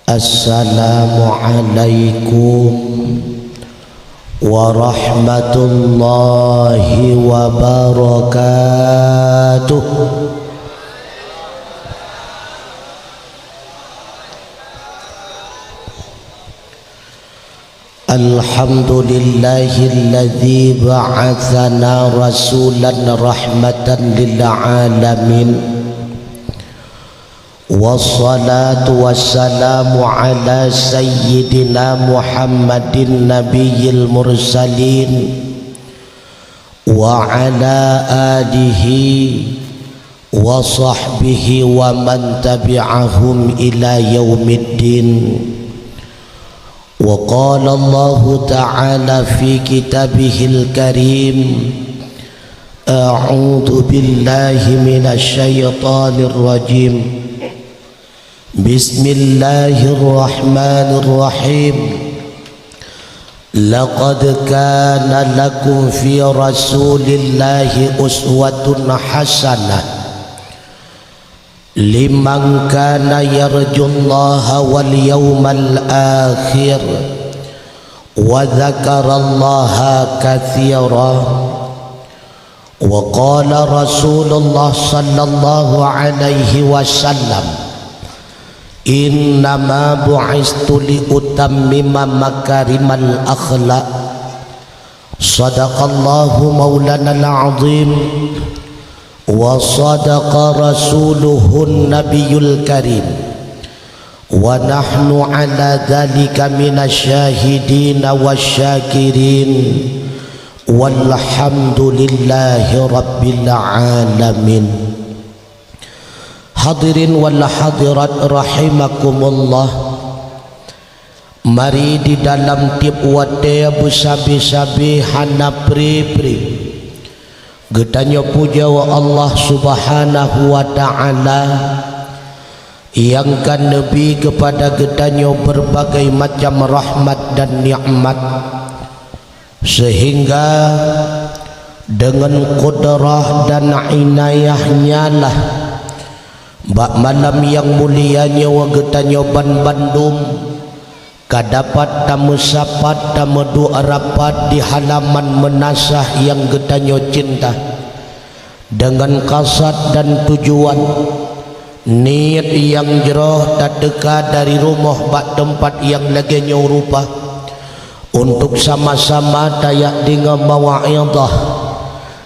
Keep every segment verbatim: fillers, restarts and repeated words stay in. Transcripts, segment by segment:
Assalamualaikum warahmatullahi wabarakatuh. Alhamdulillahilladzi ba'atsana rasulan rahmatan lil alamin. Wassalatu wassalamu ala sayyidina Muhammadin nabiyil mursalin wa ala alihi wa sahbihi wa man tabi'ahum ila yaumiddin. Wa qala Allahu ta'ala fi kitabihil karim, a'udzu billahi minasy syaithanir rajim. Bismillahirrahmanirrahim. Laqad kana lakum fi Rasulillahi uswatun hasanah liman kana yarjullaha wal yaumal akhir wa dzakarallaha katsira. Wa qala Rasulullah sallallahu alaihi wasallam, "Innama bu'istu li utammima makarimal akhlaq." Sadaqallahu maulanal azim wa sadaqa rasuluhun nabiyul karim. Wa nahnu ala dzalika minasy syahidin wasy syakirin. Walhamdulillahi rabbil alamin. Hadirin wal hadirat rahimakumullah. Mari di dalam tieb watée beusabe-sabe hana pri-pri geutanyoe pujoe Allah Subhanahu wa Ta'ala nyang ka neubri keupada geutanyoe beurbagai macam rahmat dan nikmat, seuhingga deungon kudrah dan inayah-Nya lah bak malam nyang mulia nyoe geutanyoe banbandum ka dapat tameusapat, tameuduek rapat di halaman meunasah nyang geutanyoe cinta, deungon kasad dan tujuan, niet nyang jroh tateuka dari rumoh bak teumpat nyang lagée nyoe rupa, untuk sama-sama tajak deungoe mau'izah,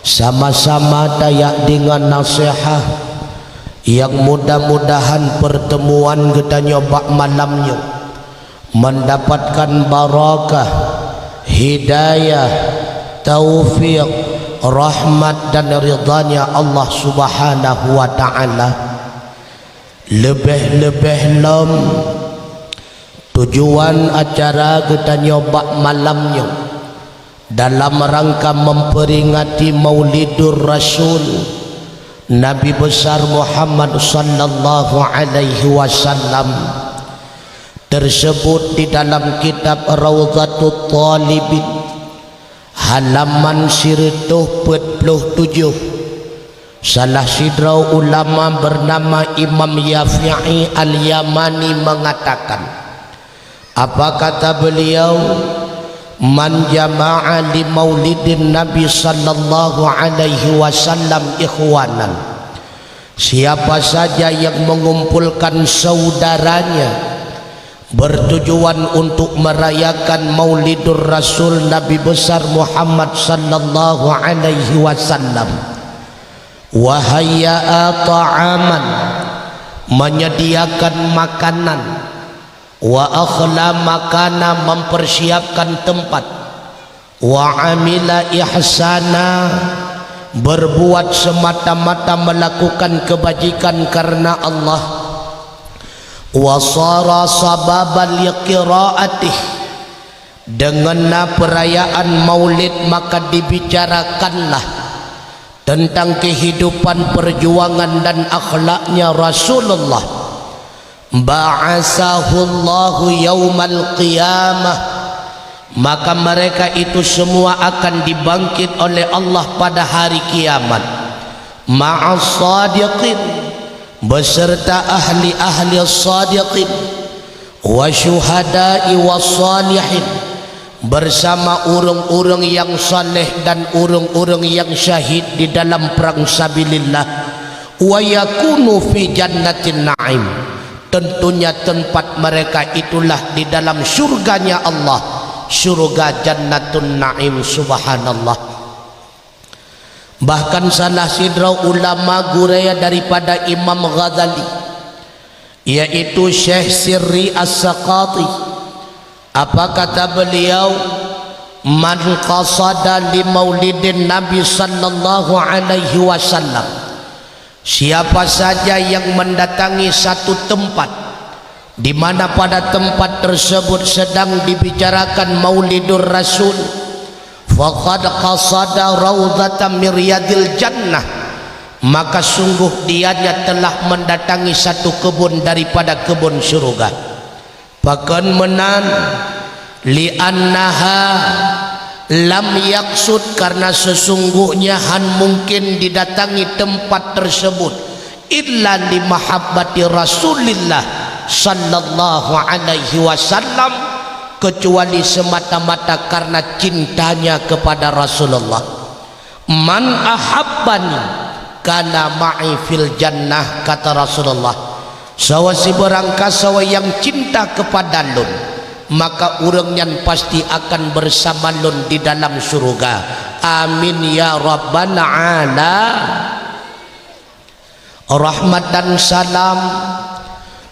sama-sama tajak deungoe nasihah, nyang mudah-mudahan peurteumuan geutanyoe bak malam nyoe mendapatkan barakah, hidayah, taufik, rahmat dan ridha-Nya Allah Subhanahu wa Ta'ala. Leubeh-leubeh lom tujuan acara geutanyoe bak malam nyoe dalam rangka memperingati Maulidur Rasul Nabi Besar Muhammad sallallahu alaihi wasallam, tersebut di dalam kitab Raudhatut Thalibin, halaman sireutôh peuet ploh tujoh. Salah sidroe ulama bernama Imam Yafi'i Al-Yamani mengatakan, apa kata beliau, "Man jama'a li maulidin Nabi sallallahu alaihi wasallam ikhwanan." Siapa saja yang mengumpulkan saudaranya bertujuan untuk merayakan Maulidur Rasul Nabi Besar Muhammad sallallahu alaihi wasallam, wa hayya'a ta'aman, menyediakan makanan, wa akhla makana, mempersiapkan tempat, wa amila ihsana, berbuat semata-mata melakukan kebajikan karena Allah, wa sara sababan liqiraatih, dengan na perayaan Maulid maka dibicarakanlah tentang kehidupan perjuangan dan akhlaknya Rasulullah. Ba'atsahullahu yaumal qiyamah, maka mereka itu semua akan dibangkit oleh Allah pada hari kiamat. Ma'as sadiqin, beserta ahli-ahli sadiqin. Wa syuhada'i was salihin, bersama ureuëng-ureuëng nyang saleh dan ureuëng-ureuëng nyang syahid di dalam perang sabilillah. Wa yakunu fi jannatin na'im, tentunya tempat mereka itulah di dalam syurganya Allah, syurga Jannatun Na'im. Subhanallah. Bahkan salah sidroe ulama gurée daripada Imam Ghazali, yaitu Syekh Sirri As-Saqati, apa kata beliau, "Man qasada li maulidin Nabi sallallahu alaihi wasallam," siapa saja yang mendatangi satu tempat di mana pada tempat tersebut sedang dibicarakan Maulidur Rasul, faqad qasada raudhatan min riyadil jannah, maka sungguh dianya telah mendatangi satu kebun daripada kebun syurga. Pakon meunan? Li'annaha lam yaksud, karena sesungguhnya han mungkin didatangi tempat tersebut illa li mahabbati Rasulillah sallallahu alaihi wasallam, kecuali semata-mata karena cintanya kepada Rasulullah. "Man ahabbani kana ma'i fil jannah," kata Rasulullah. Sawa sibeurangkasoe nyang cinta kepada lôn, maka ureuëng nyan pasti akan bersama lôn di dalam syurga. Amin ya rabbal alamin. Rahmat dan salam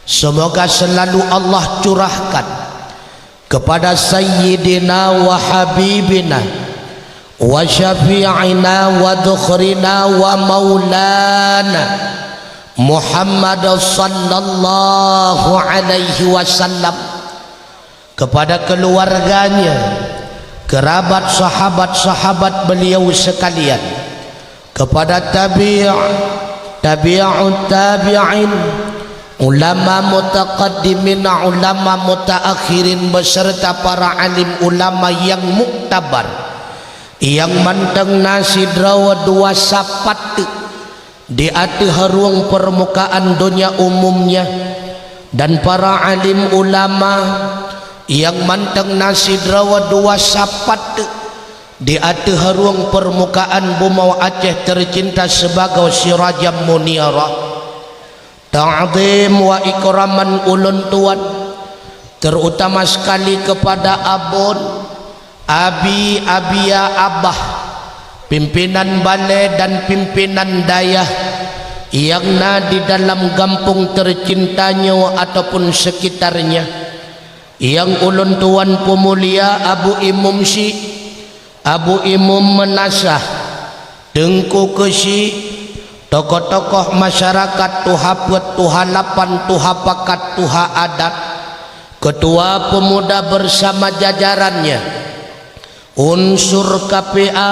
semoga selalu Allah curahkan kepada Sayyidina wa Habibina wa Syafi'ina wa Dhukhrina wa Maulana Muhammad sallallahu alaihi wasallam, kepada keluarganya, kerabat, sahabat-sahabat beliau sekalian, kepada tabi', tabi'ut tabi'in, ulama mutaqaddimin, ulama mutaakhirin, beserta para alim ulama yang muktabar, yang mantong na sidroe dua sapat teuk di ateueh rueng permukaan donya umumnya, dan para alim ulama yang mantong na sidroe dua sapat teuk di ateueh rueng permukaan bumoe Aceh tercinta sebagai sirajan munirah. Ta'zim wa ikraman ulôn tuan, terutama sekali kepada abon, abi, abia, abah, pimpinan balé dan pimpinan dayah nyang na di dalam gampông tercinta nyoe ataupun sekitarnya, nyang ulôn tuan peumulia Abu Imum Syik, Abu Imum Meunasah, Teungku Keuchik, tokoh-tokoh masyarakat, tuha peuet, tuha lapan, tuha pakat, tuha adat, ketua pemuda bersama jajarannya, unsur K P A,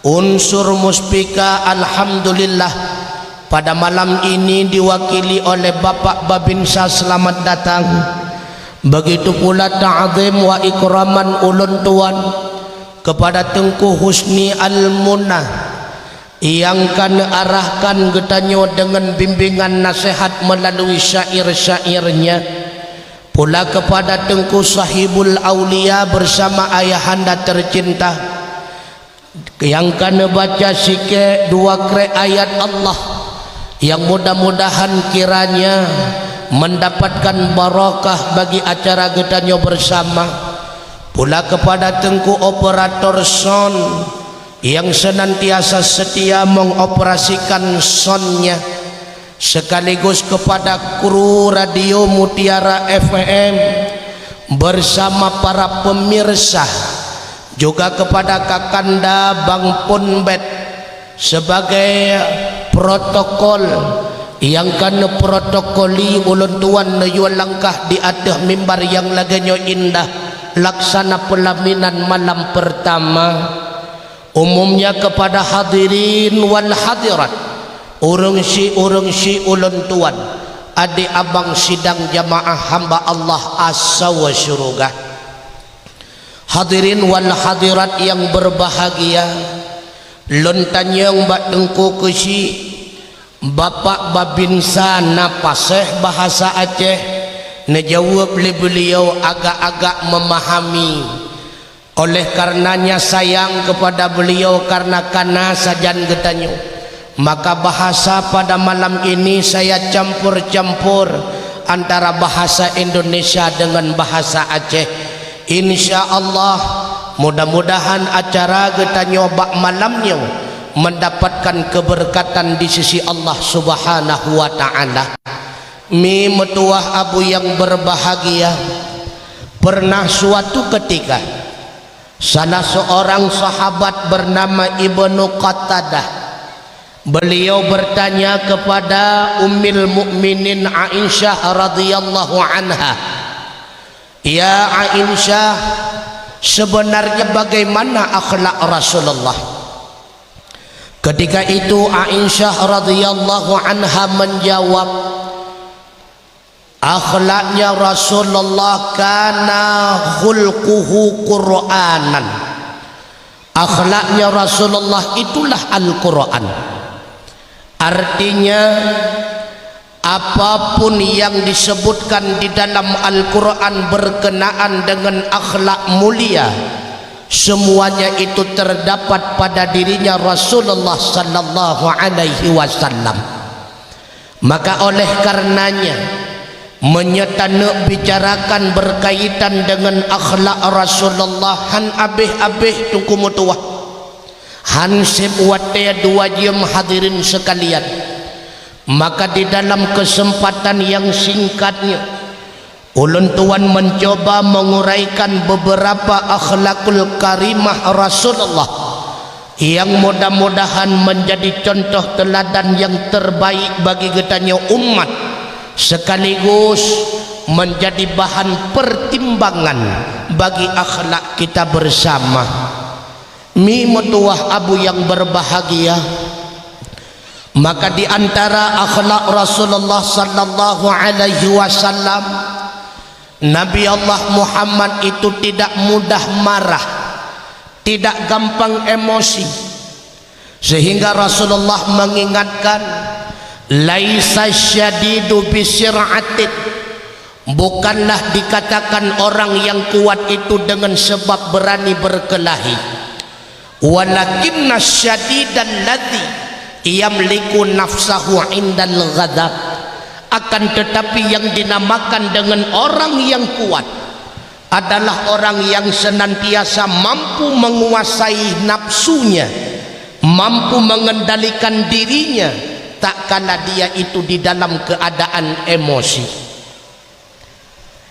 unsur Muspika, alhamdulillah, pada malam ini diwakili oleh Bapak Babinsa, selamat datang. Begitu pula ta'zim wa ikraman ulôn tuan kepada Teungku Husni Al-Munah, nyang ka neuarahkan geutanyoe deungon bimbingan nasehat meulalu syair-syairnya. Pula kepada Teungku Sahibul Aulia bersama ayahanda tercinta, nyang ka neubaca sikée dua krek ayat Allah, nyang mudah-mudahan kiranya mendapatkan barokah bagi acara geutanyoe bersama. Pula kepada Teungku operator sound, nyang senantiasa setia mengoperasikan soundnya, sekaligus kepada kru Radio Mutiara F M bersama para pemirsa, juga kepada Kakanda Bang Ponbet sebagai protokol nyang ka neuprotokoli ulôn tuan neuyue langkah di ateueh mimbar nyang lagée nyoe indah, laksana peulaminan malam pertama. Umumnya kepada hadirin wal hadirat, ureuëng syik, ureuëng syik ulôn tuan, adik abang sidang jamaah hamba Allah asoe syeuruga. Hadirin wal hadirat yang berbahagia, lôn tanyong bak Teungku Keuchik, Bapak Babinsa na paséh bahasa Aceh, Neujaweueb lé beuliau agak-agak meumahami. Oleh karenanya sayang kepada beliau karena kana sajan geutanyoe, maka bahasa pada malam ini saya campur-campur antara bahasa Indonesia dengan bahasa Aceh. Insya Allah, mudah-mudahan acara geutanyoe bak malam nyoe mendapatkan keberkatan di sisi Allah Subhanahu wa Ta'ala. Mi meutuwah Abu yang berbahagia, pernah suatu ketika, salah seorang sahabat bernama Ibnu Qatadah, beliau bertanya kepada Ummil Mukminin Aisyah radhiyallahu anha, "Ya Aisyah, sebenarnya bagaimana akhlak Rasulullah?" Ketika itu Aisyah radhiyallahu anha menjawab, "Akhlaknya Rasulullah kana khulquhu Qur'anan." Akhlaknya Rasulullah itulah Al-Quran. Artinya, apapun yang disebutkan di dalam Al-Quran berkenaan dengan akhlak mulia, semuanya itu terdapat pada dirinya Rasulullah sallallahu alaihi wasallam. Maka oleh karenanya, meunyoe taneuk bicarakan berkaitan dengan akhlak Rasulullah, han abéh-abéh Teungku meutuwah, han seb watée dua jeuem, hadirin sekalian. Maka di dalam kesempatan yang singkat nyoe, ulôn tuan mencoba menguraikan beberapa akhlakul karimah Rasulullah yang mudah-mudahan menjadi contoh teladan yang terbaik bagi geutanyoe umat, sekaligus menjadi bahan pertimbangan bagi akhlak kita bersama. Mi meutuwah Abu yang berbahagia, maka di antara akhlak Rasulullah sallallahu alaihi wasallam, Nabi Allah Muhammad itu tidak mudah marah, tidak gampang emosi. Sehingga Rasulullah mengingatkan, "Laisa syadidu bisir'atin." Bukanlah dikatakan orang yang kuat itu dengan sebab berani berkelahi. "Walakinna syadidal ladzi yamliku nafsahu indal ghadab." Akan tetapi yang dinamakan dengan orang yang kuat adalah orang yang senantiasa mampu menguasai nafsunya, mampu mengendalikan dirinya tatkala dia itu di dalam keadaan emosi.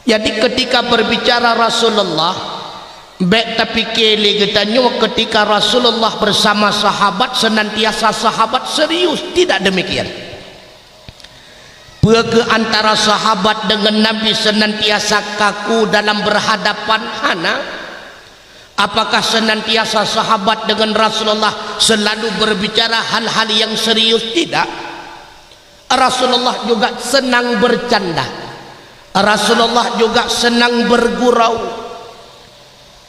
Jadi ketika berbicara Rasulullah, bék tapike lé geutanyoe ketika Rasulullah bersama sahabat senantiasa sahabat serius, tidak demikian. Peue keu antara sahabat dengan Nabi senantiasa kaku dalam berhadapan? Hana. Apakah senantiasa sahabat dengan Rasulullah selalu berbicara hal-hal yang serius? Tidak. Rasulullah juga senang bercanda. Rasulullah juga senang bergurau.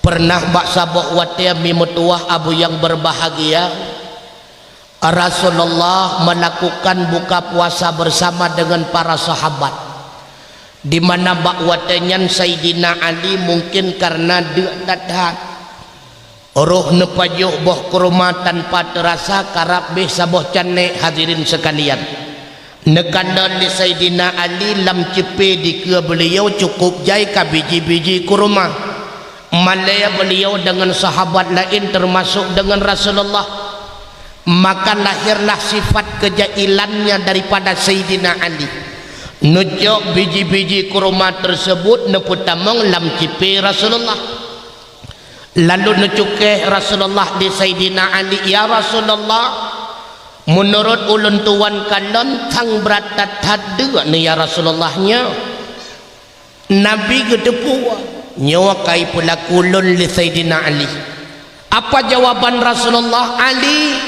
Pernah bak saboh watée mi meutuwah Abu yang berbahagia, Rasulullah melakukan buka puasa bersama dengan para sahabat, di mana bak watée nyan Saidina Ali mungkin karena deuk that-that, roh neupajoh boh kurma tanpa teurasa karab béh saboh cannek, hadirin sekalian. Neukalon lé Saidina Ali lam ceupe dikeue beuliau cukup jai ka biji-biji kurma. Malée beuliau deungon sahabat laén teumasok deungon Rasulullah. Maka lahirlah sifat kejailannya daripada Saidina Ali. Neucok biji-biji kurma tersebut neupeutamong lam ceupe Rasulullah. Lalu neucukéh Rasulullah di Saidina Ali, "Ya Rasulullah, meunurot ulôn tuan kalon thang brat that-that deuk nyoe ya Rasulullah nyoe." Nabi geuteupeue, "Nyoe ka ipeulaku lôn lé Saidina Ali." Apa jawaban Rasulullah? "Ali,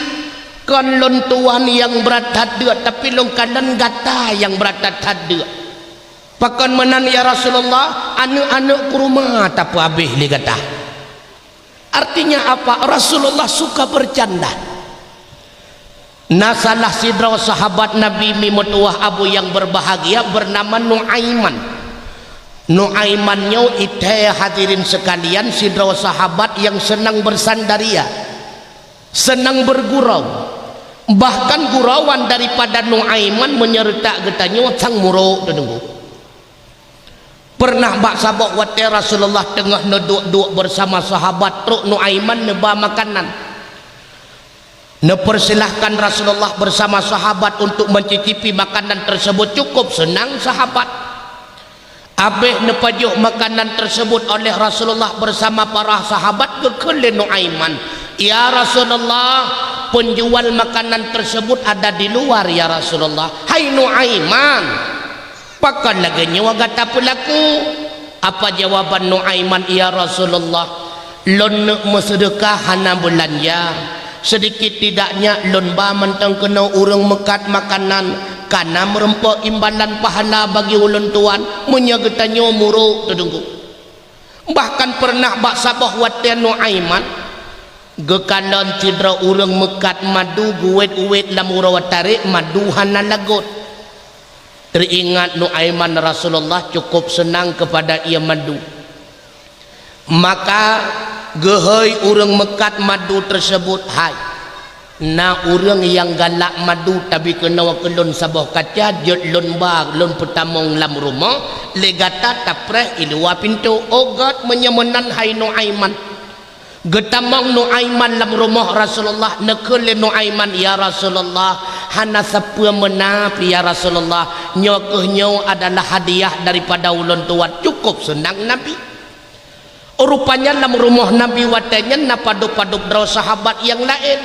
kon lôn tuan nyang brat that deuk, tapi lôn kalon gata nyang brat that-that deuk." "Pakon meunan ya Rasulullah, aneuëk-aneuëk kurma tapeuhabéh lé gata." Artinya apa? Rasulullah suka bercanda. Na salah sidroe sahabat Nabi mi meutuwah Abu yang berbahagia bernama Nuaiman. Nuaiman nyoe ithée, hadirin sekalian, sidroe sahabat nyang seunang beursandaria, seunang beurgurau. Bahkan gurauan daripada Nuaiman meunyeureutak geutanyoe sang murok teudeungoe. Peureunah bak saboh watée Rasulullah teungoh neuduek-duek beusama sahabat, trok Nuaiman neuba makanan. Neupeusilahkan Rasulullah beusama sahabat untuk meucicipi makanan teuseubut. Cukup seunang sahabat. Abéh neupajoh makanan teuseubut oleh Rasulullah beusama para sahabat, geukheun lé Nuaiman, "Ya Rasulullah, peunjual makanan teuseubut ada di luar, ya Rasulullah." "Hai Nuaiman, pakon lagée nyoe gata peulaku?" Apa jawaban Nuaiman, "Ya Rasulullah, lôn neuk meuseudeukah hana beulanja. Seudikit tidaknya lôn ba mantong keunoe ureuëng meukat makanan, kana meurumpok imbalan pahala bagi ulôn tuan, meunyoe geutanyoe murok teudeungoe." Bahkan peureunah bak saboh watée Nuaiman geukalon sidroe ureuëng meukat madu geuwét-wét lam uroe tarek, madu hana lagot. Teuingat Nuaiman Rasulullah cukup seunang keupada ié madu. Maka geuhôi ureuëng meukat madu teuseubut, "Hai, na ureuëng nyang galak madu tabi keunoe keu lôn saboh kaca, jeuet lôn ba lôn peutamong lam rumoh, lé gata tapreh i luwa pintoe." "Oh gét, meunyoe meunan hai Nuaiman." Geutamong Nuaiman lam rumoh Rasulullah, neukheun lé Nuaiman, "Ya Rasulullah, hana sapeue meunan pih ya Rasulullah, nyoe kheueh nyoe adalah hadiah daripada ulôn tuan." Cukup seunang Nabi. Rupanya lam rumoh Nabi watée nyan na padub-padub droe sahabat nyang laén.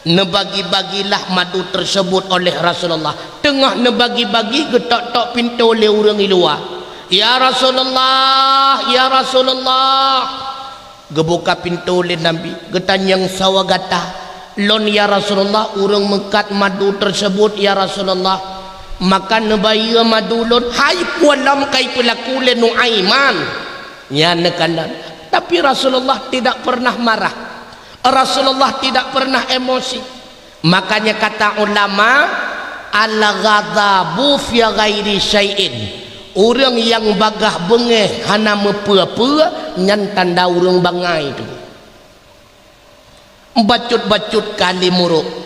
Neubagi-bagilah madu teuseubut oleh Rasulullah. Teungoh neubagi-bagi, geutok-tok pintoe lé ureuëng i luwa. "Ya Rasulullah, ya Rasulullah." Geubuka pintoe lé Nabi, geutanyong, "Soe gata?" "Lôn, ya Rasulullah, ureuëng meukat madu teuseubut, ya Rasulullah." "Maka neubayeue madu lôn." "Hai, peue lom ka ipeulaku lé Nuaiman." Nyan neukalon. Tapi Rasulullah tidak pernah marah. Rasulullah tidak pernah emosi. Makanya kata ulama, "Al-ghadabu fi ghairi syai'in." Ureuëng nyang bagaih beungéh hana meupeue-peue, nyan tanda ureuëng bangai tu. Bacut-bacut kali murok.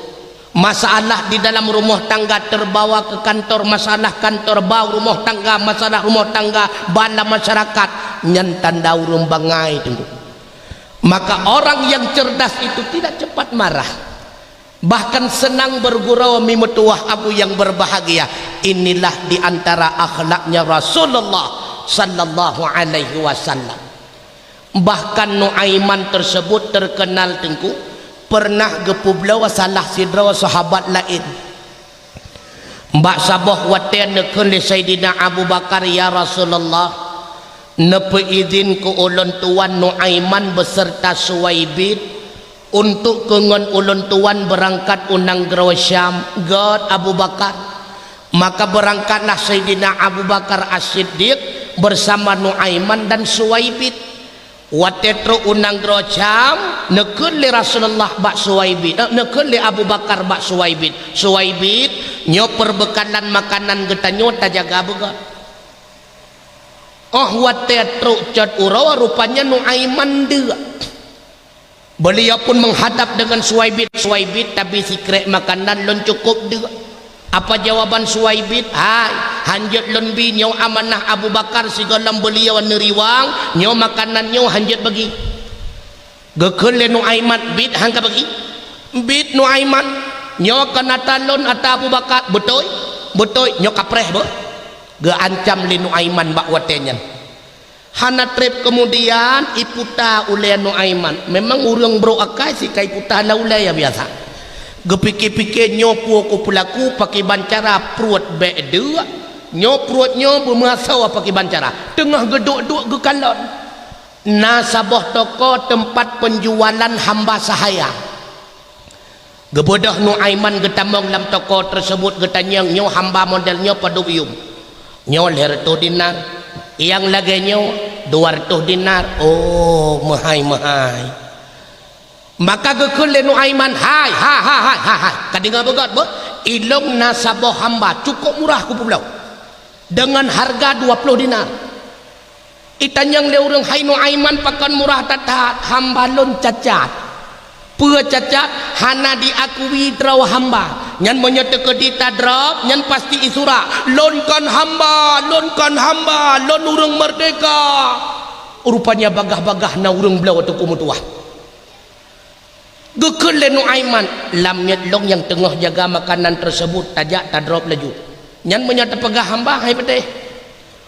Masalah di dalam rumoh tangga terbawa ke kantor, masalah kantor ba rumoh tangga, masalah rumoh tangga ba lam masyarakat, nyan tanda ureuëng bangai tu. Maka orang yang cerdas itu tidak cepat marah. Bahkan seunang beurgurau mi meutuwah abu nyang beurbahagia. Inilah di antara akhlaknya Rasulullah sallallahu alaihi wasallam. Bahkan Nuaiman teuseubut teukeunal teungku, peureunah geupeubloe salah sidroe sahabat laén. Bak saboh watée neukheun lé Saidina Abu Bakar, "Ya Rasulullah, neupeuidhin keu ulôn tuan Nuaiman beuseurta Suwaibit untuk keu ngon ulôn tuan beurangkat u nanggroe Syam." "Gét, Abu Bakar." Maka beurangkatlah Saidina Abu Bakar As-Siddiq beusama Nuaiman dan Suwaibit. Watée trok u nanggroe Syam, neukheun lé Rasulullah bak Suwaibit, eh, neukheun lé Abu Bakar bak Suwaibit, "Suwaibit, nyoe peureubeukalan makanan geutanyoe, tajaga beugét." Óh watée trok cot uroe, rupanya Nuaiman deuk. Beuliau pun meuhadab deungon Suwaibit, "Suwaibit, tabi sikrék makanan lôn, cukup deuk." Apa jawaban Suwaibit? "Hai, hanjeuet lôn bi, nyoe amanah Abu Bakar sigohlom beuliau neuriwang, nyoe makanan nyoe hanjeuet bagi." Geukheun lé Nuaiman, "Bit, han ka bagi." "Bit, Nuaiman, nyoe kon ata lôn, ata Abu Bakar." "Beutôi, beutôi, nyoe kapreh beuh." Geuancam lé Nuaiman bak watée nyan. Hana treb keumudian, iputa ulée Nuaiman. Memang ureuëng brok akai si ka iputa lam ulée nyang biasa. Geupike-pike, "Nyoe peue kupeulaku, pakiban cara pruet bék deuk, nyoe pruet nyoe beumeuasoe pakiban cara." Teungoh geuduek-duek geukalon, na saboh toko teumpat peunjualan hamba sahaya. Geubeudôh Nuaiman geutamong lam toko teuseubut, geutanyong, "Nyoe hamba model nyoe padub yuem?" "Nyoe lhée reutôh dinar." "Nyang lagée nyoe?" "Dua reutôh dinar." "Oh, meuhai-meuhai." Maka geukheun lé Nuaiman, "Hai, hai, hai, hai, hai, hai. Ka deungoe beugét beuh? Ilôn na saboh hamba, cukup murah kupeubloe. Deungon hareuga dua ploh dinar." Itanyong lé ureuëng, "Hai Nuaiman, pakon murah that-that, hamba lôn cacat." "Peue cacat?" "Hana diakui droe hamba. Nyan meunyoe teukeudi tadrob, nyan pasti isura, 'Lôn kon hamba, lôn kon hamba, lôn ureuëng meurdehka.'" Rupanya bagaih-bagaih na ureuëng bloe Teungku meutuwah. Geukheun lé Nuaiman, "Lam miet lôn nyang teungoh jaga makanan teuseubut, tajak tadrob laju. Nyan meunyoe teupeugah hamba, hai peudeh."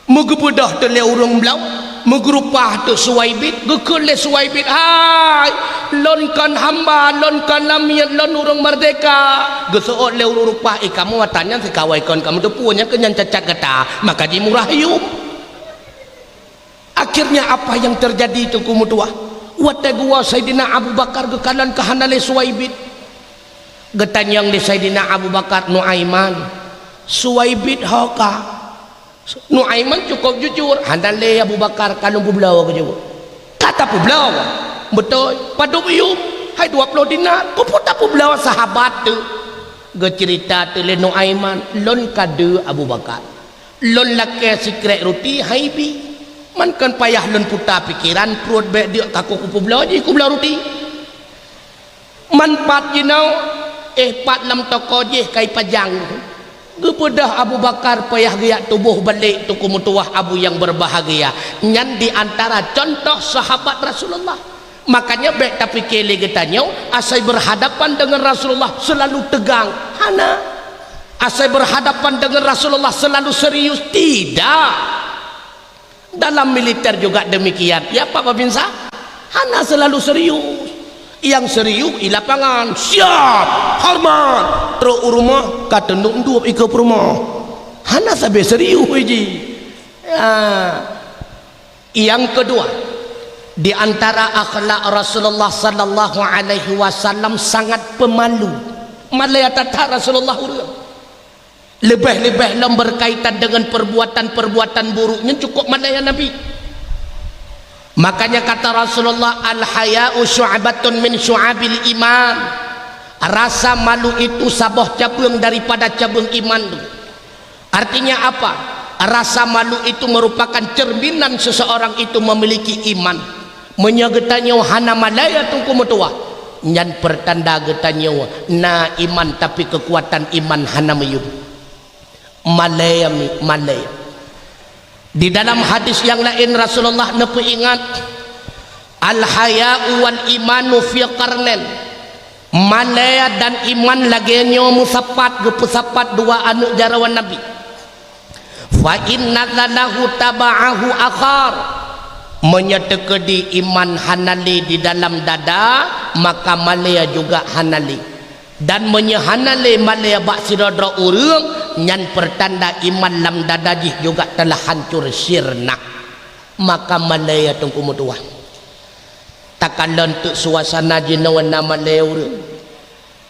Meugeubeudoh teulée ureuëng bloe, meugeurupah teuk Suwaibit, geukheun lé Suwaibit, "Hai, lôn kon hamba, lôn kon lam miet, lôn ureuëng meurdehka." Geuseuôt lé ureuëng rupah, "Eh, kamoe ata nyan sikawai kon kamoe teupeue, nyan keuh nyan cacat gata, maka jimurah yuem." Akhirnya apa yang terjadi Teungku meutuwah? Watée geuwoe Saidina Abu Bakar geukalon keu hana lé Suwaibit. Geutanyong lé Saidina Abu Bakar, "Nuaiman, Suwaibit ho ka?" Nuaiman cukup jujur, "Hana lé Abu Bakar, ka lôn peubloe," geujaweueb. "Ka tapeubloe?" "Beutôi." "Padub yuem?" "Hai dua ploh dinar." "Keupeue tapeubloe sahabat teuh?" Geuceurita teuk lé Nuaiman, "Lôn ka deuek Abu Bakar. Lôn lakée sikrek ruti hai bi. Man kon payah lôn puta pikeran, pruet bék deuk ka kupeubloe jih kubloe ruti." Man pat jinoe, eh, pat lam toko jih ka ipajang. Geubeudoh Abu Bakar payah geujak tuboh balek Teungku meutuwah Abu yang berbahagia. Nyan di antara contoh sahabat Rasulullah. Makanya bék tapike lé geutanyoe asai berhadapan dengan Rasulullah selalu tegang. Hana. Asai berhadapan dengan Rasulullah selalu serius. Tidak. Dalam militer juga demikian. Ya, Pak Babinsa? Hana selalu serius. Yang serius di lapangan, siap, hormat. Trok u rumoh, ka teundop-ndop ikeue peurumoh. Hana sabe serius jih. Ya. Yang kedua, di antara akhlak Rasulullah sallallahu alaihi wasallam sangat pemalu. Malée that-that Rasulullah ureuëng. Leubeh-leubeh lom berkaitan dengan perbuatan-perbuatan buruk nyan cukup malée Nabi. Makanya kata Rasulullah, "Al-haya'u syu'batun min syu'abil iman." Rasa malu itu saboh cabeueng daripada cabeueng iman tu. Artinya apa? Rasa malu itu merupakan cerminan seseorang itu memiliki iman. Meunyoe geutanyoe hana malée Teungku meutuwah, nyan peurtanda geutanyoe na iman, tapi keukuatan iman hana meuyuem. Malée mi-, malée. Di dalam hadis nyang laén Rasulullah neupeuingat, "Al-haya'u wal imanu fi qarnain." Malée dan iman lagée nyoe meusapat, geupeusapat dua aneuëk jaroe Nabi. "Fa in nazalahu taba'ahu akhar." Meunyoe teukeudi iman hana lé di dalam dada, maka malée juga hana lé. Dan meunyoe hana lé malée bak sidroe-droe ureuëng, nyan peurtanda iman lam dada jih juga telah hancur sirna. Maka malée Teungku meutuwah. Takalon teuk suasana jinoe na malée ureuëng.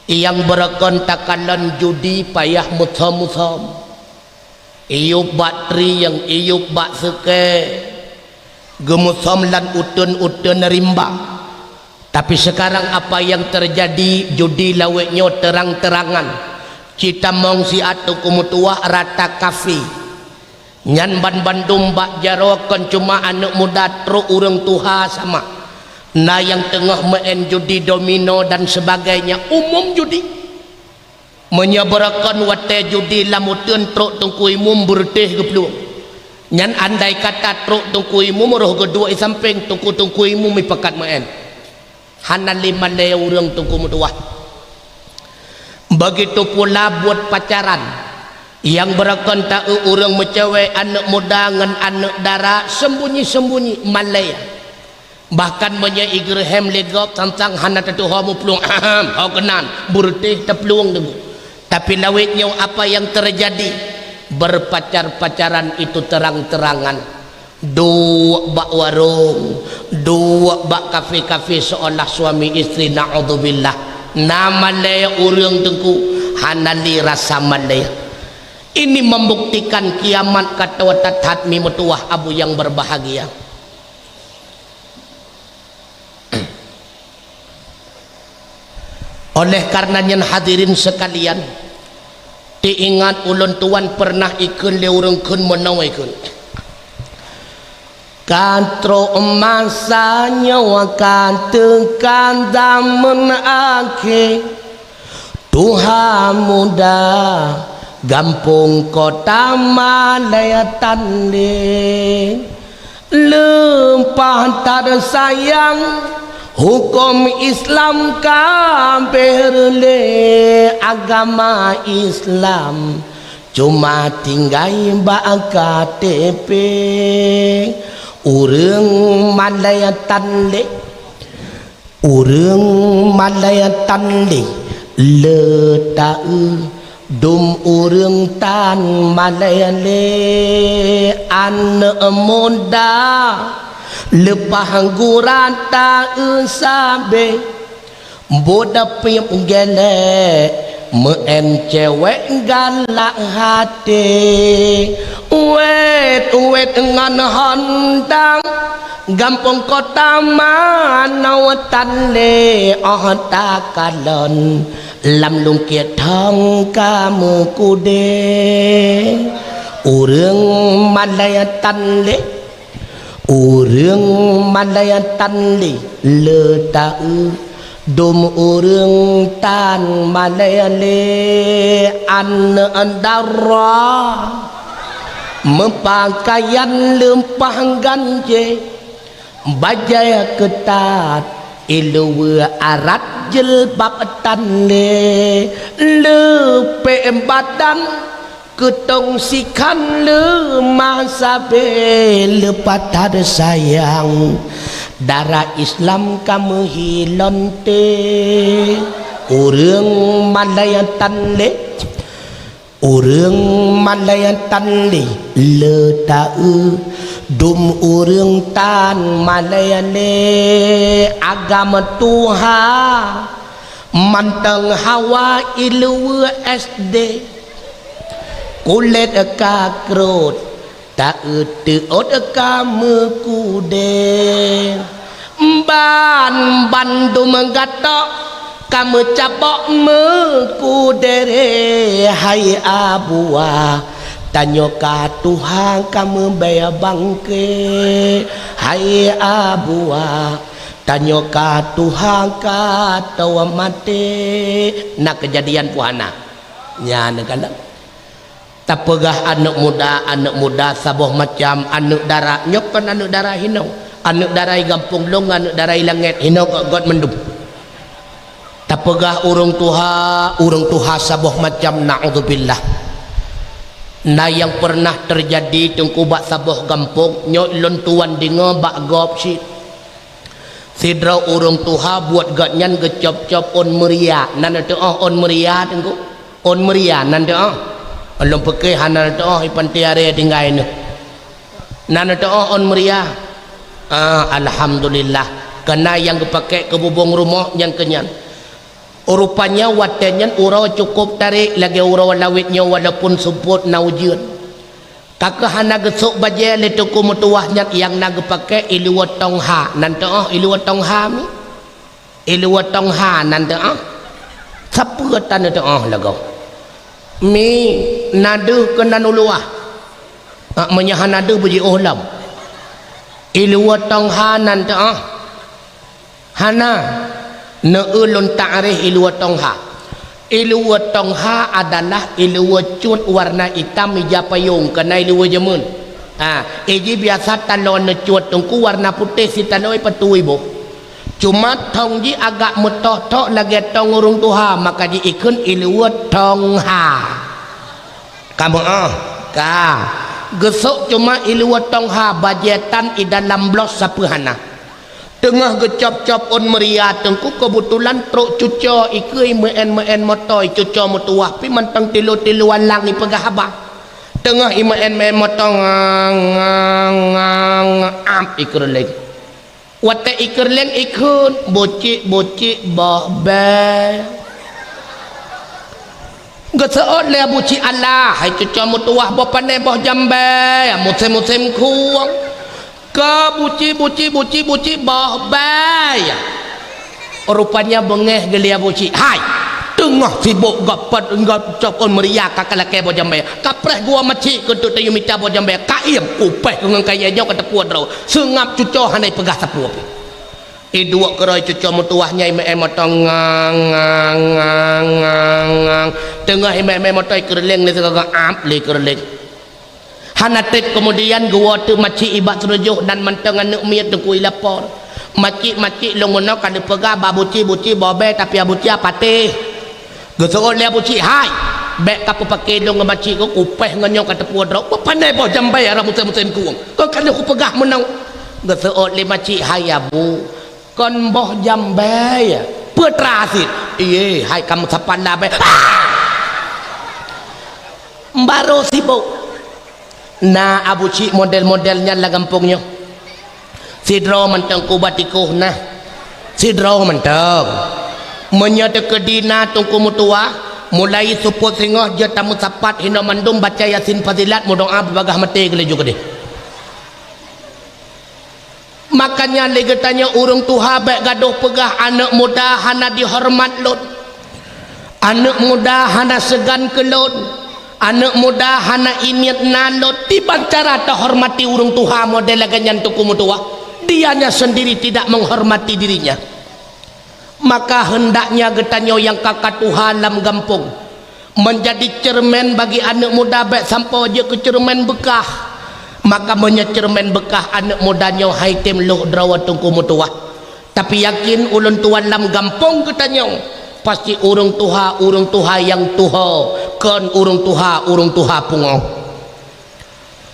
Nyang beureugon takalon judi payah muthom-muthom. Iyup bak trieng, iyup bak seukée. Geumuthom lam uteuen-uteuen rimba. Tapi sekarang apa yang terjadi, judi lawét nyoe terang-terangan. Citamong siat Teungku meutuwah rata kafe. Nyan banmandum bak jaroe kon cuma aneuëk muda, trok ureuëng tuha sama. Na nyang teungoh meu'en judi domino dan sebagainya, umum judi. Meunyoe beureugon watée judi lam uteuen trok Teungku Imum beureutéh geuplueng. Nyan andai kata trok Teungku Imum roh geuduek i sampéng, Teungku-teungku Imum i pakat meu'en. Hana lé malée ureuëng Teungku meutuwah. Begitu pula buet pacaran. Nyang beureugon ta-eu ureuëng meucewek aneuëk muda ngon aneuëk dara sembunyi-sembunyi malée. Bahkan meunyoe igeureuhem lé gob sang-sang hana teutuho muplueng, ahem, ho keunan, beureutéh teuplueng teungku. Tapi lawét nyoe apa yang terjadi? Berpacar-pacaran itu terang-terangan. Duek bak warong, duek bak kafe-kafe seolah suami istri, naudzubillah. Na malée ureuëng teungku, hana lé rasa malée. Ini membuktikan kiamat ka toe that-that mi meutuwah Abu yang berbahagia. Oleh karena nyan hadirin sekalian, teuingat ulôn tuan pernah ikheun lé ureuëng kheun meunoe ikheun. Ka trok masa nyoe ka teuka zaman akhé, tuha muda gampông kota Malaya Tandé. Leupah that sayang, huköm Islam ka beureulée, agama Islam cuma tinggai bak K T P. Ureuëng Malaya Tandé, ureuëng Malaya Tandé le taeu dum ureuëng tan malée lé. Aneuëk muda leupah gura taeu sabé, buet piep gélek, meuén cewék galak até. Wét-wét ngon honda, gampông kota manoe Tandé óh takalon, lam lungkiet thong ka meukudée. Ureuëng Malaya Tandé, ureuëng Malaya Tandé le taeu dum ureuëng tan malée lé. Aneuëk dara meupakaian leupah ganjé, bajée keutat, iluweue arat jilbab Tandé, leupék badan, keutong sikhan leumah sabé. Leupah that sayang, dara Islam ka meuhilon té. Ureuëng Malaya Tandé, ureuëng Malaya Tandé le taeu dum ureuëng tan malée lé. Agam tuha mantong hawa iluweue S D, kulét ka krot, taeu teuôt ka meukudée. Ban bandum gatok ka meucabok meukudée. Hai Abuwa, tanyoe ka tuha ka meubée bangke. Hai Abuwa, tanyoe ka tuha ka toe maté. Na keujadian puhana. Nyan kalon. Tapeugah aneuëk muda, aneuëk muda saboh macam, aneuëk dara. Nyoe kon aneuëk dara hinoe. Aneuëk dara i gampông lôn, aneuëk dara i langét, hinoe göt-göt mandum. Tapeugah ureuëng tuha, ureuëng tuha saboh macam, naudzubillah. Na nyang peureunah teujadi teungku bak saboh gampông, nyoe lôn tuwan deungoe bak gob cit. Sidroe ureuëng tuha buet gobnyan geucop-cop ôn meuria. Na neuteuôh ôn meuria, teungku? Ôn meuria na neuteuôh? Lôn pike hana neuteuôh, i panté aré tinggai neuh. Na neuteuôh ôn meuria? Ah, alhamdulillah. Keunan nyang geupaké keu bubông rumoh nyang keunyan. Rupanya watée nyan uroe cukup tarék lagée uroe lawét nyoe walaupun seupôt na ujeuen. Ka keuh hana geusôk bajée lé teungku meutuwah nyan, nyang na geupaké iluweue tong ha. Na neuteuôh iluweue tong ha mi? Iluweue tong ha na neuteuôh? Sapeue tan neuteuôh lagoe? Mi, na deuh keunan u luwa. Ah, meunyoe hana deuh beujiôh lom. Iluweue tong ha na neuteuôh? Hana, neueu lôn takrif iluweue tong ha. Iluweue tong ha adalah iluweue cut warna itam ija payong, keunan iluweue jameun. Ha, iji biasa taloe neucut teungku warna putéh sitaloe ipatui boh. Cuma thong jih agak meutoh-toh lagée thong ureuëng tuha, maka ji ikheun iluweue tong ha. Ka meu'ah? Ka. Geusôk cuma iluweue tong ha, bajée tan i dalam blos sapeue hana. Teungoh geucop-cop ôn meuria teungku, keubeutulan trok cuco ikeue imeu'én-meu'én moto, icuco meutuwah pih mantong tilu-tilu alang ipeugah haba. Teungoh imeu'én-meu'én moto, ngang, ngang, ngang, ap ikeureuléng. Watée ikeureuléng ikheun, "Bucik-bucik boh bée." Geuseuôt lé Abu Cik, "Alah, hai cuco meutuwah boh pané boh jambée, musém-musém khueng. Keu buci, buci, buci, buci boh bée." Rupanya beungéh geuli Abu Cik, "Hai! Teungoh sibok gop pot, gop cok ôn meuria ka, ka lakée boh jambée. Ka preh gua macik keu teuk tayue mita boh jambée. Ka iem, kupeh keu ngon kayée nyoe ka teupue droe. Seungab cuco hana ipeugah sapeue pih. Iduek keudroe cuco meutuwah nyan imé-imé moto ngang, ngang, ngang, ngang, ngang. Teungoh imé-imé moto ikeureuléng lé sigoe ap lé ikeureuléng. Hana treb keumudian geuwoe teuk macik ibak seurujoh dan mantong aneuk miet teungku ilapor. Macik-macik lôn meunoe ka neupeugah bak buci, buci boh bée tapi abuci apatéh. Geuseuôt lé abuci, "Hai, bék ka peupake lôn ngon macik keu kupeh ngon nyoe ka teupue droe. Peupandai boh jambée ara musém-musém kueng. Kon ka lheueh kupeugah meunoe." Geuseuôt lé macik, "Hai abu, kon boh jambée, peutra cit." "Ié, hai ka meusapat labée." Ah! Barô sibok. Na abuci model-model nyan lam gampông nyoe. Sidroe mantong kuba tikoh na. Sidroe mantong. Meunyoe teukeudi na teungku meutuwah, mulai seupôt singoh jeuet tameusapat hinoe mandum baca Yasin Fazilat meudoá beubagaih maté geulaju keudeh. Makanya lé geutanyoe ureuëng tuha bék gadôh peugah, "Aneuk muda hana dihoreumat lôn. Aneuk muda hana seugan keu lôn. Aneuk muda hana imiet na lôn." Kiban cara teuhormati ureuëng tuha model lagée nyan teungku meutuwah? Dianya sendiri tidak menghormati dirinya. Maka heundaknya geutanyoe nyang ka-ka tuha lam gampông, meunjadi ceureumen bagi aneuk muda bék sampoe jeuet keu ceureumen beukah. Maka meunyoe ceureumen beukah aneuk muda nyoe hai tem lôh droe teungku meutuwah. Tapi yakin ulôn tuwan lam gampông geutanyoe, pasti ureuëng tuha-ureuëng tuha nyang tuho, kon ureuëng tuha-ureuëng tuha pungoh.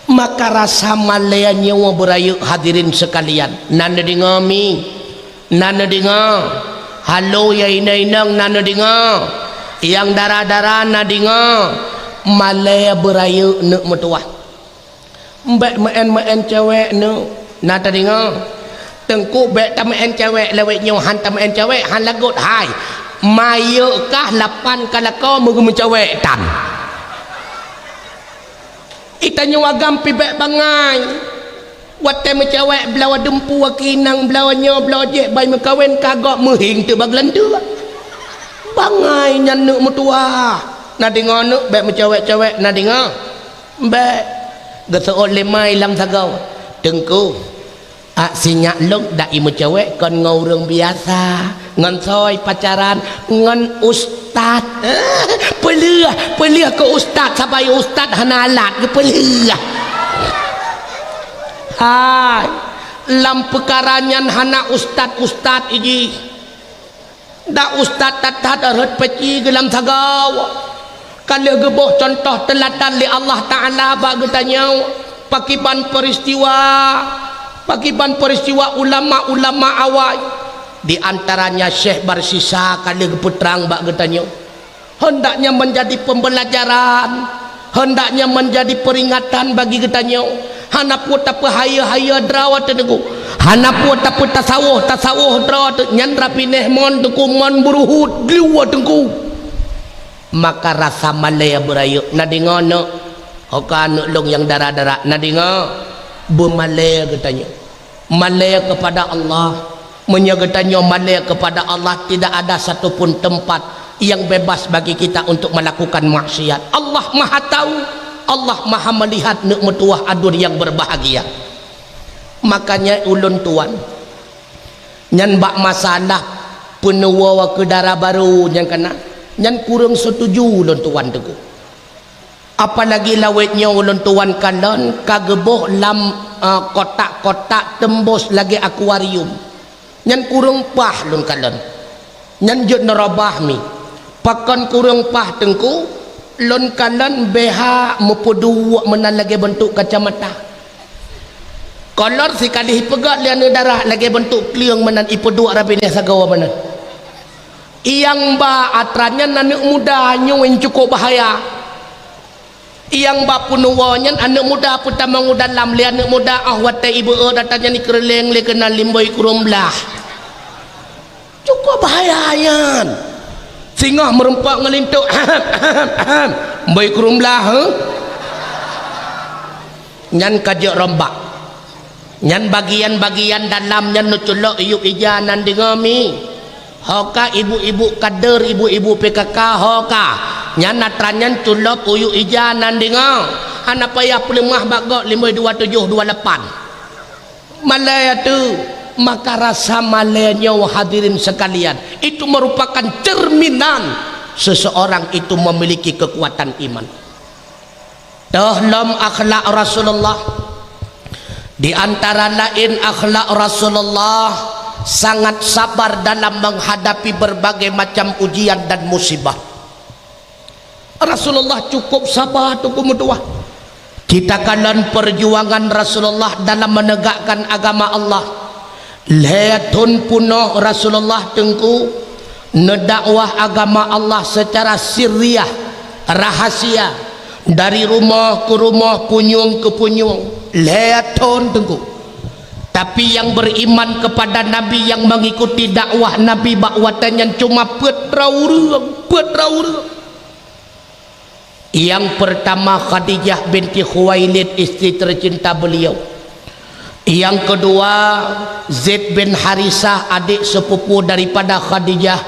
Maka rasa malée nyoe beurayeuk hadirin seukalian. Na neudeungoe mi? Na neudeungoe? Halo nyang inong-inong na neudeungoe? Nyang dara-dara na deungoe? Malée beurayeuk neuk meutuwah. Bék meu'en-meu'en cewek neuk. Na tadeungoe? Teungku bék tameu'en cewek lawét nyoe, han tameu'en cewek, han lagot hai. Mayeuek kah lapan ka lakoe meugeumeucewek tan. Itanyoe agam pih bék bangai. Watée meucewek bloe dumpeue aki inong bloe nyoe bloe jih bai meukawen ka gob meuhieng teuk bak geulanteue. Bangai nyan neuk meutuwah. Na deungoe neuk bék meucewek-cewek na deungoe. Bék. Geuseuôt lé mai lam sagoe. Teungku. Ak sinyak lôn dak imeucewek kon ngon ureuëng biasa, ngon soe pacaran, ngon ustaz. Peuleueh, peuleueh keu ustaz, sabai ustaz hana alat, geupeuleueh. Hai, lam peukara nyan hana ustaz-ustaz iji. Dak ustaz that-that rhot peuci geulam sagoe. Ka lheueh geuboh cuntoh teuladan lé Allah Taala bak geutanyoe, pakiban peuristiwa, pakiban peuristiwa ulama-ulama awai, di antaranya Syekh Barsisa ka lheueh geupeutrang bak geutanyoe. Hendaknya menjadi pembelajaran, hendaknya menjadi peringatan bagi geutanyoe. Hana peue tapeuhayeue-hayeue droe teuh teungku. Hana peue tapeutasawôh-tasawôh droe teuh. Nyan rapi neh mon teungku mon beuruhut glue teungku. Maka rasa malée beurayeuk. Na deungoe neuk? Ho ka aneuk lôn nyang dara-dara. Na deungoe? Beumalée geutanyoe. Malée kepada Allah. Meunyoe geutanyoe malée kepada Allah, tidak ada satu pun tempat yang bebas bagi kita untuk melakukan maksiat. Allah Maha Tahu, Allah Maha Melihat neuk meutuwah aduen nyang berbahagia. Makanya ulôn tuwan, nyan bak masalah peunuwoe keu dara barô nyang kana, nyan kureueng seutuju ulôn tuwan teungku. Apalagi lawét nyoe ulôn tuwan kalon ka geuboh lam, eh, kotak-kotak teumbos lagée akuarium. Nyan kureueng paih lôn kalon. Nyan jeuet neurubah mi. Pakon kureueng paih teungku, lôn kalon B H meupeuduek meunan lagée beuntuk kacamata. Kolor sikali ipeugét lé aneuk dara lagée beuntuk kleueng meunan ipeuduek rapi neh sagoe meunan. Nyang ba atra nyan aneuk muda nyoe nyang cukup bahaya. Nyang ba peunuwoe nyan aneuk muda peutamong u dalam lé aneuk muda óh watée ibeuet atra nyan ikeureuléng lé keunan limboi kureueng blah. Cukup bahaya nyan. Singoh meurumpok ngon linto, ahem, ahem, ahem. Mboi kureueng blah, heh? Nyan ka jeuet rombak. Nyan bagian-bagian dalam nyan neuculok iyup ija nan deungoe mi. Ho ka ibu-ibu kader, ibu-ibu P K K, ho ka. Nyan atra nyan culop uyuek ija nan deungoe. Hana payah peuleumah bak gob limong dua tujoh dua lapan. Malée tu, maka rasa malée nyoe hadirin sekalian, itu merupakan cerminan seseorang itu memiliki kekuatan iman. Toh lom akhlak Rasulullah. Di antara laén akhlak Rasulullah sangat sabar dalam menghadapi berbagai macam ujian dan musibah. Rasulullah cukup sabar teungku meutuah. Kita kalon perjuangan Rasulullah dalam menegakkan agama Allah. Lhée thon peunoh Rasulullah teungku neudakwah agama Allah secara sirriah, rahasia, dari rumoh ke rumoh, punyueng ke punyueng. Lhée thon teungku. Tapi yang beriman kepada Nabi, yang mengikuti dakwah Nabi bak watée nyan cuma peuet droe ureuëng, peuet droe ureuëng. Yang pertama Khadijah binti Khuwailid, istri tercinta beliau. Yang kedua Zaid bin Harisah, adik sepupu daripada Khadijah.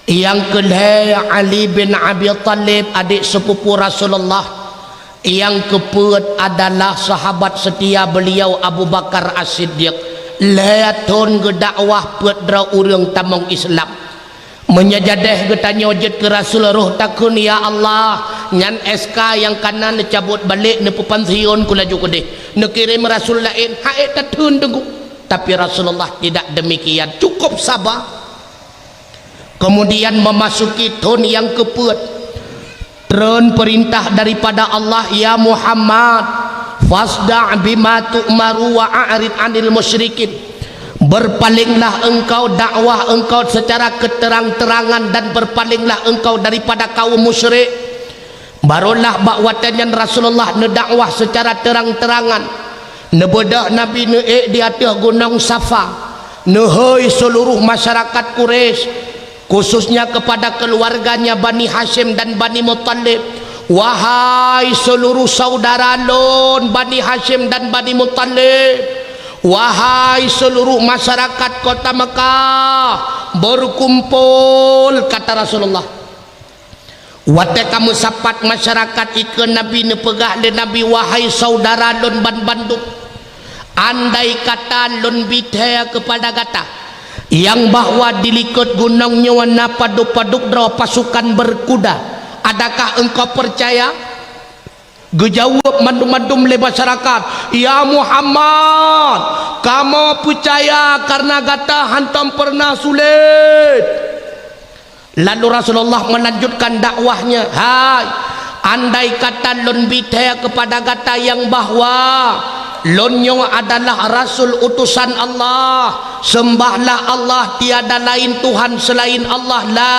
Yang kelhée Ali bin Abi Thalib, adik sepupu Rasulullah. Yang kepeuet adalah sahabat setia beliau Abu Bakar As-Siddiq. Lhée thon geudakwah peuet droe ureuëng tamong Islam. Meunyoe jadeh geutanyoe jeuet keu Rasul roh takheun, "Ya Allah, nyan S K nyang kana neucabot balek, neupeupansion ku laju keudeh, neukirém Rasul laén," han ék tatheun teungku. Tapi Rasulullah tidak demikian, cukup sabar. Kemudian memasuki thon nyang kepeuet, treun perintah daripada Allah, "Ya Muhammad, fasda' bima tu'maru wa a'rid 'anil musyrikin." Berpalinglah engkau, dakwah engkau secara keterang-terangan, dan berpalinglah engkau daripada kaum musyrik. Barolah bak watée nyan Rasulullah neudakwah secara terang-terangan. Neubeudôh Nabi neuék di ateueh gunong Safa, neuhôi seluruh masyarakat Quraisy, khususnya kepada keluarganya Bani Hasyim dan Bani Muthalib, "Wahai seluruh saudara lôn Bani Hasyim dan Bani Muthalib, wahai seluruh masyarakat kota Mekah, berkumpul," kata Rasulullah. Watée ka meusapat masyarakat, ikeu Nabi neupeugah lé Nabi, "Wahai saudara lôn banbandum, andai kata lôn bithée keupada gata nyang bahwa di likot gunong nyoe na padub-padub droe pasukan berkuda, adakah engkau percaya?" Geujaweueb mandum-mandum lé masyarakat, "Ya Muhammad, kamoe peucaya kareuna gata hantom peureunah sulet." Lalu Rasulullah melanjutkan dakwahnya, "Hai, andai kata lôn bithée keupada gata nyang bahwa lôn nyoe adalah rasul utusan Allah, sembahlah Allah, tiada lain Tuhan selain Allah, la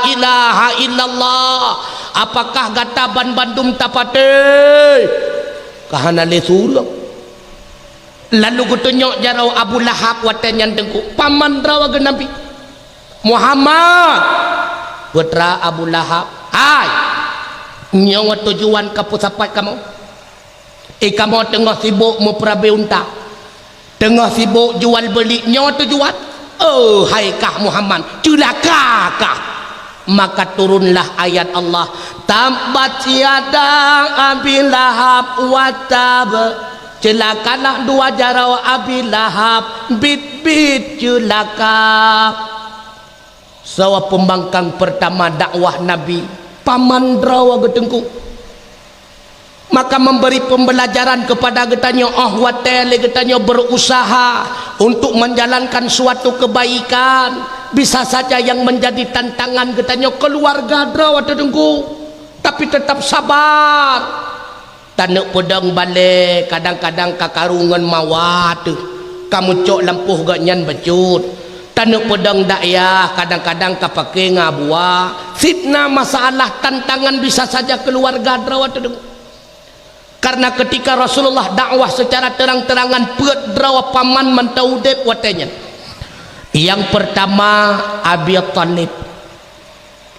ilaha illallah, apakah gata banbandum tapatéh?" Ka hana lé sureueng. Lalu geutunyok jaroe Abu Lahab watée nyan teungku, paman droe geuh Nabi. "Muhammad, putra Abu Lahab, hai, nyoe tujuan ka peusapat kamoe. Eh, kamoe teungoh sibok meupeurabée unta, teungoh sibok jual beuli, nyoe tujuan? Oh, hai kah Muhammad, ceulaka kah!" Maka turunlah ayat Allah, "Tabbat yada Abi Lahab wa tab." Ceulakalah dua jaroe Abi Lahab, biet-biet ceulaka. Sawa peumbangkang peurtama dakwah Nabi, paman droe geuh teungku. Maka memberi pembelajaran kepada geutanyoe, oh watée lé geutanyoe berusaha untuk menjalankan suatu kebaikan, bisa saja yang menjadi tantangan geutanyoe keluarga droe teungku. Tapi tetap sabar. Taneuk peudong balée kadang-kadang ka karu ngon mawa teuh, ka meucok lampôh gobnyan bacut. Taneuk peudong dakyah kadang-kadang ka paké ngon abua. Fitnah, masalah, tantangan bisa saja keluarga droe teungku. Karena ketika Rasulullah dakwah secara terang-terangan, peuet droe paman mantong udeb watée nyan. Yang pertama, Abi Thalib.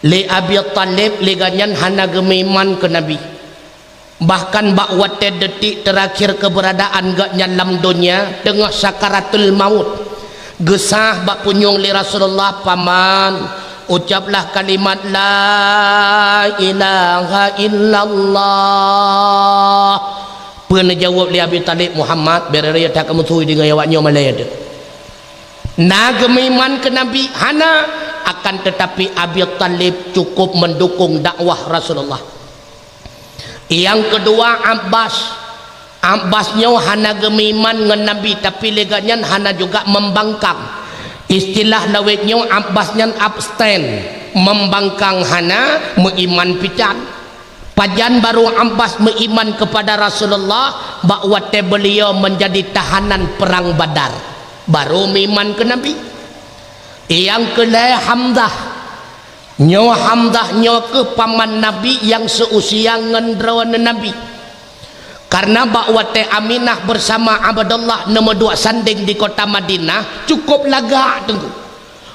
Lé Abi Thalib, lé gobnyan hana geumeuiman keu Nabi. Bahkan bak watée detik teurakhir keuberadaan gobnyan lam donya, teungoh sakaratul maut, Geusah bak punyueng lé Rasulullah, "Paman, ucaplah kalimat la ilaha illallah." Peue neujaweueb lé Abi Thalib, "Muhammad, bèk raya that kameusui deungon awak nyoe malèe teuh. Na geumeuiman keu Nabi?" "Hana." Akan teutapi Abi Thalib cukup meundukong dakwah Rasulullah. Nyang keudua, Abbas. Abbas nyoe hana geumeuiman ngon Nabi, tapi lé gobnyan hana juga membangkang. Istilah lawét nyoe, Abbas nyan abstain, membangkang hana, meuiman pih tan. Pajan barô Abbas meuiman keupada Rasulullah? Bak watèe beuliau meunjadi tahanan Perang Badar, barô meuiman keu Nabi. Nyang keulhèe, Hamzah. Nyoe Hamzah nyoe kheueh paman Nabi nyang seuusia ngon droeneuh Nabi. Kareuna bak watèe Aminah beusama Abdullah neumeuduek sandéng di kota Madinah, cukup lagak Teungku.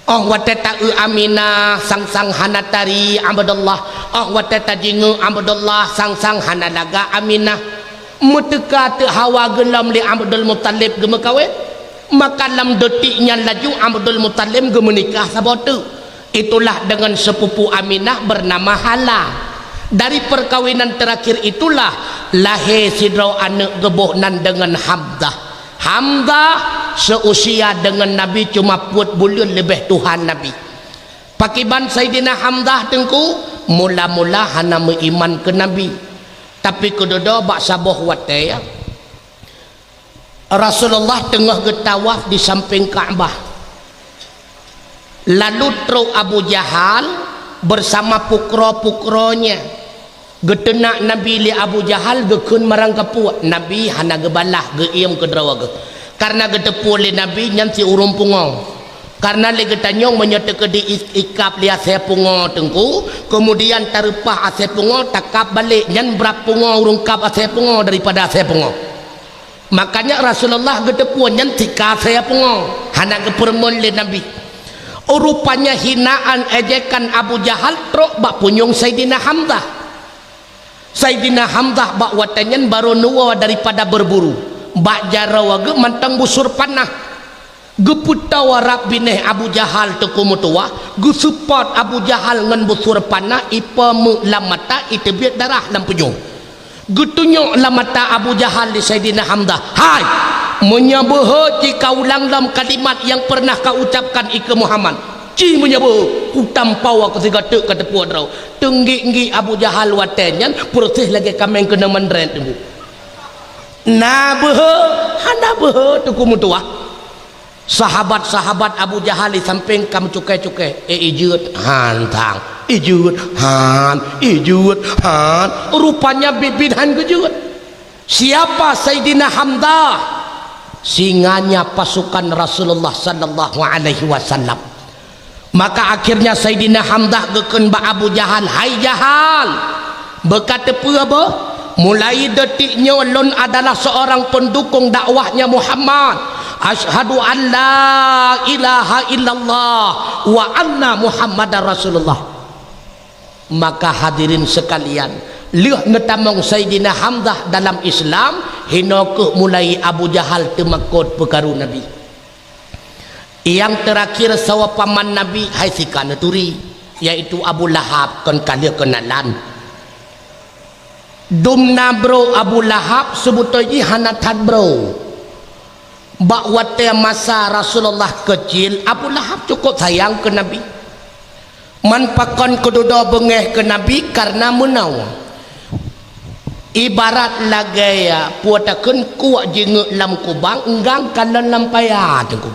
Óh watèe taeu Aminah, sang-sang hana tari Abdullah. Óh watèe tajingeuk Abdullah, sang-sang hana lagak Aminah. Meuteuka teuk hawa geulom lé Abdul Muthalib geumeukawen. Maka lam detik nyan laju Abdul Muthalib geumeunikah saboh teuk. Itulah deungon seupupu Aminah beunama Hala. Dari peukawinan teurakhir itulah lahé sidroe aneuk geuboh nan deungon Hamzah. Hamzah seuusia deungon Nabi cuma peuet buleuen leubeh tuha Nabi. Pakiban Saidina Hamzah Teungku? Mula-mula hana meuiman keu Nabi. Tapi keududoe bak saboh watèe, Rasulullah teungoh geutawaf di sampéng Ka'bah. Lalu trok Abu Jahal beusama pukro-pukronya. Geuteunak Nabi lé Abu Jahal, geukheun marang kapuek. Nabi hana geubalah, geuiem keudroe geuh. Kareuna geuteupeue lé Nabi nyan si ureueng pungo. Kareuna lé geutanyoe meunyoe teukeudi i-, ikab lé asèe pungo Teungku, keumudian tareupah asèe pungo, takab balek, nyan brat pungo ureueng kab asèe pungo daripada asèe pungo. Makanya Rasulullah geuteupeue nyan tika asèe pungo, hana geupeureumeun lé Nabi. Rupanya hinaan ejekan Abu Jahal trok bak punyueng Saidina Hamzah. Saidina Hamzah bak watèe nyan barô neuwoe daripada berburu. Bak jaroe geuh mantong busur panah. Geupeutoe rab binéh Abu Jahal Teungku meutuwah, geuseupôt Abu Jahal ngon busur panah, ipeumeuk lam mata, iteubiet darah lam punyueng. Geutunyok lam mata Abu Jahal lé Saidina Hamzah, "Hai! Meunyoe beuhe ci ka ulang lom kalimat nyang peureunah ka ucapkan ikeue Muhammad, ci meunyoe beuhe, kutampau keu sigoe teuk ka teupeue droe." Teunggik-nggik Abu Jahal watèe nyan, peureuseh lagèe kaméng keuneuk mandret Teungku. Na beuhe, hana beuhe Teungku meutuwah. Sahabat-sahabat Abu Jahal di sampéng ka meucukai-cukai, "Eh, ijeuet han tang, ijeuet han, ijeuet han." Rupanya biet-biet han geujeuet. Siapa Saidina Hamzah? Singanya pasukan Rasulullah sallallahu alaihi wasallam. Maka akhirnya Saidina Hamzah geukheun bak Abu Jahal, "Hai Jahal, beuka teupeue beuh? Mulai detik nyoe lôn adalah seorang pendukung dakwahnya Muhammad. Asyhadu an la ilaha illallah wa anna Muhammadar Rasulullah." Maka hadirin sekalian, lheueh neutamong Saidina Hamzah dalam Islam, hinoe kheueh mulai Abu Jahal teumakot peukaru Nabi. Nyang teurakhir saboh paman Nabi hai sika neuturi, yaitu Abu Lahab, kon ka lheueh keunalan. Dum na bro Abu Lahab, seubeutôi jih hana that bro. Bak watèe masa Rasulullah keucil, Abu Lahab cukup sayang keu Nabi. Man pakon keududoe beungéh keu Nabi? Kareuna meunoe. Ibarat lagèe, ya, peue takheun kuek jingeuk lam kubang, enggang kalon lam paya, Teungku.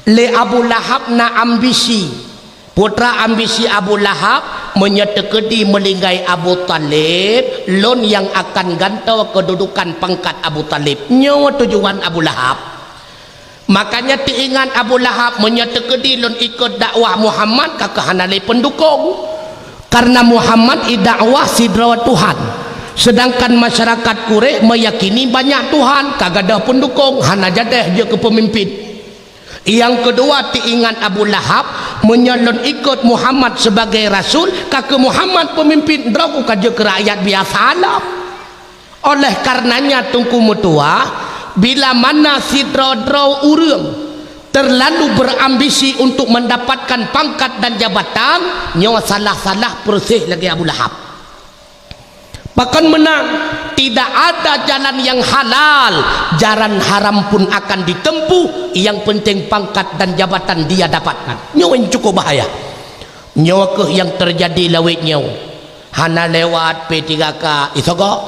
Lé Abu Lahab na ambisi. Peue teuma ambisi Abu Lahab? Meunyoe teukeudi meuninggai Abu Thalib, lôn nyang akan gantoe keududukan pangkat Abu Thalib. Nyoe tujuan Abu Lahab. Makanya teuingat Abu Lahab, meunyoe teukeudi lôn ikot dakwah Muhammad, ka keuh hana lé peundukong. Kareuna Muhammad i dakwah sidroe Tuhan. Seudangkan masyarakat Quraisy meuyakini banyak Tuhan, ka gadôh peundukong, hana jadeh jeuet keu peumimpin. Nyang keudua, teuingat Abu Lahab, meunyoe lôn ikot Muhammad sebagai rasul, ka keuh Muhammad peumimpin, droe ku ka jeuet keu rakyat biasa lom. Oleh karenanya, Teungku meutuwah, bila mana sidroe-droe ureuëng Terlalu berambisi untuk mendapatkan pangkat dan jabatan, nyoe salah-salah persis lagée Abu Lahab. Pakon meunan, tidak ada jalan yang halal, jalan haram pun akan ditempuh, yang penting pangkat dan jabatan dia dapatkan. Nyoe nyang cukup bahaya. Nyoe kheueh nyang terjadi lawét nyoe. Hana lewat P tiga K isogok.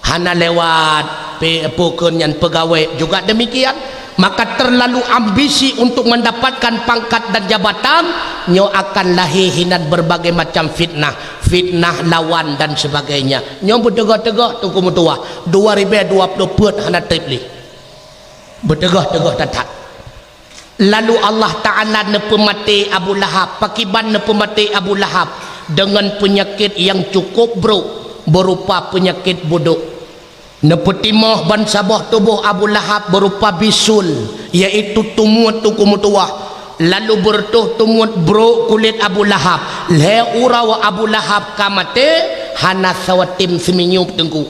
Hana lewat pe-, peue kheun nyan, pegawai juga demikian. Maka terlalu ambisi untuk mendapatkan pangkat dan jabatan, nyoe akan lahé hinan berbagai macam fitnah, fitnah lawan dan sebagainya. Nyoe beuteugoh-teugoh Teungku meutuwah, dua ribée dua ploh peuet hana treb lé. Beuteugoh-teugoh that-that. Lalu Allah Ta'ala neupeumaté Abu Lahab. Pakiban neupeumaté Abu Lahab? Deungon peunyakét nyang cukup brok, beurupa peunyakét budok. Neupeutimoh bansaboh tuboh Abu Lahab beurupa bisul, yaitu tumuet Teungku meutuwah. Lalu beureutoh tumuet brok kulét Abu Lahab. Lhée uroe Abu Lahab ka maté, hana sawatem siminyueb Teungku.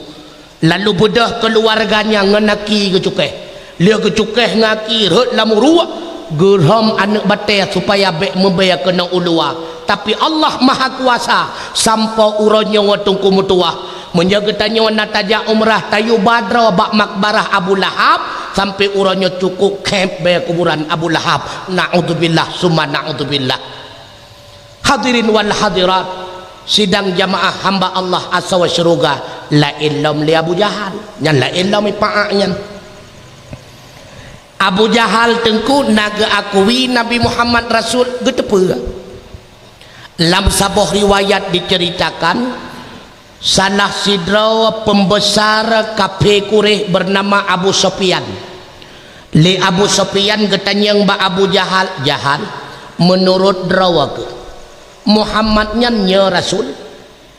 Lalu beudôh keuluwarga nyan ngon aki geucukéh. Lheueh geucukéh ngon aki rhot lam uruek, geurhom aneuëk batée supaya bék meubée keunoe u luwa. Tapi Allah Mahakuasa, sampoe uroe nyoe Teungku meutuwah. Meunyoe geutanyoe na tajak umrah, tayue ba droe bak makbarah Abu Lahab, sampoe uroe nyoe cukup khép bée kuburan Abu Lahab. Naudzubillah summa naudzubillah. Hadirin wal hadirat, sidang jamaah hamba Allah asoe syeuruga, laén lom lé Abu Jahal. Nyan laén lom ipaak nyan. Abu Jahal Teungku na geuakui Nabi Muhammad rasul, geuteupeue. Lam saboh riwayat diceuritakan, salah sidroe peumbesar kafé Quraisy beunama Abu Sufyan. Lé Abu Sufyan geutanyong bak Abu Jahal, "Jahal, meunurot droe keuh, Muhammad nyan nyoe rasul?"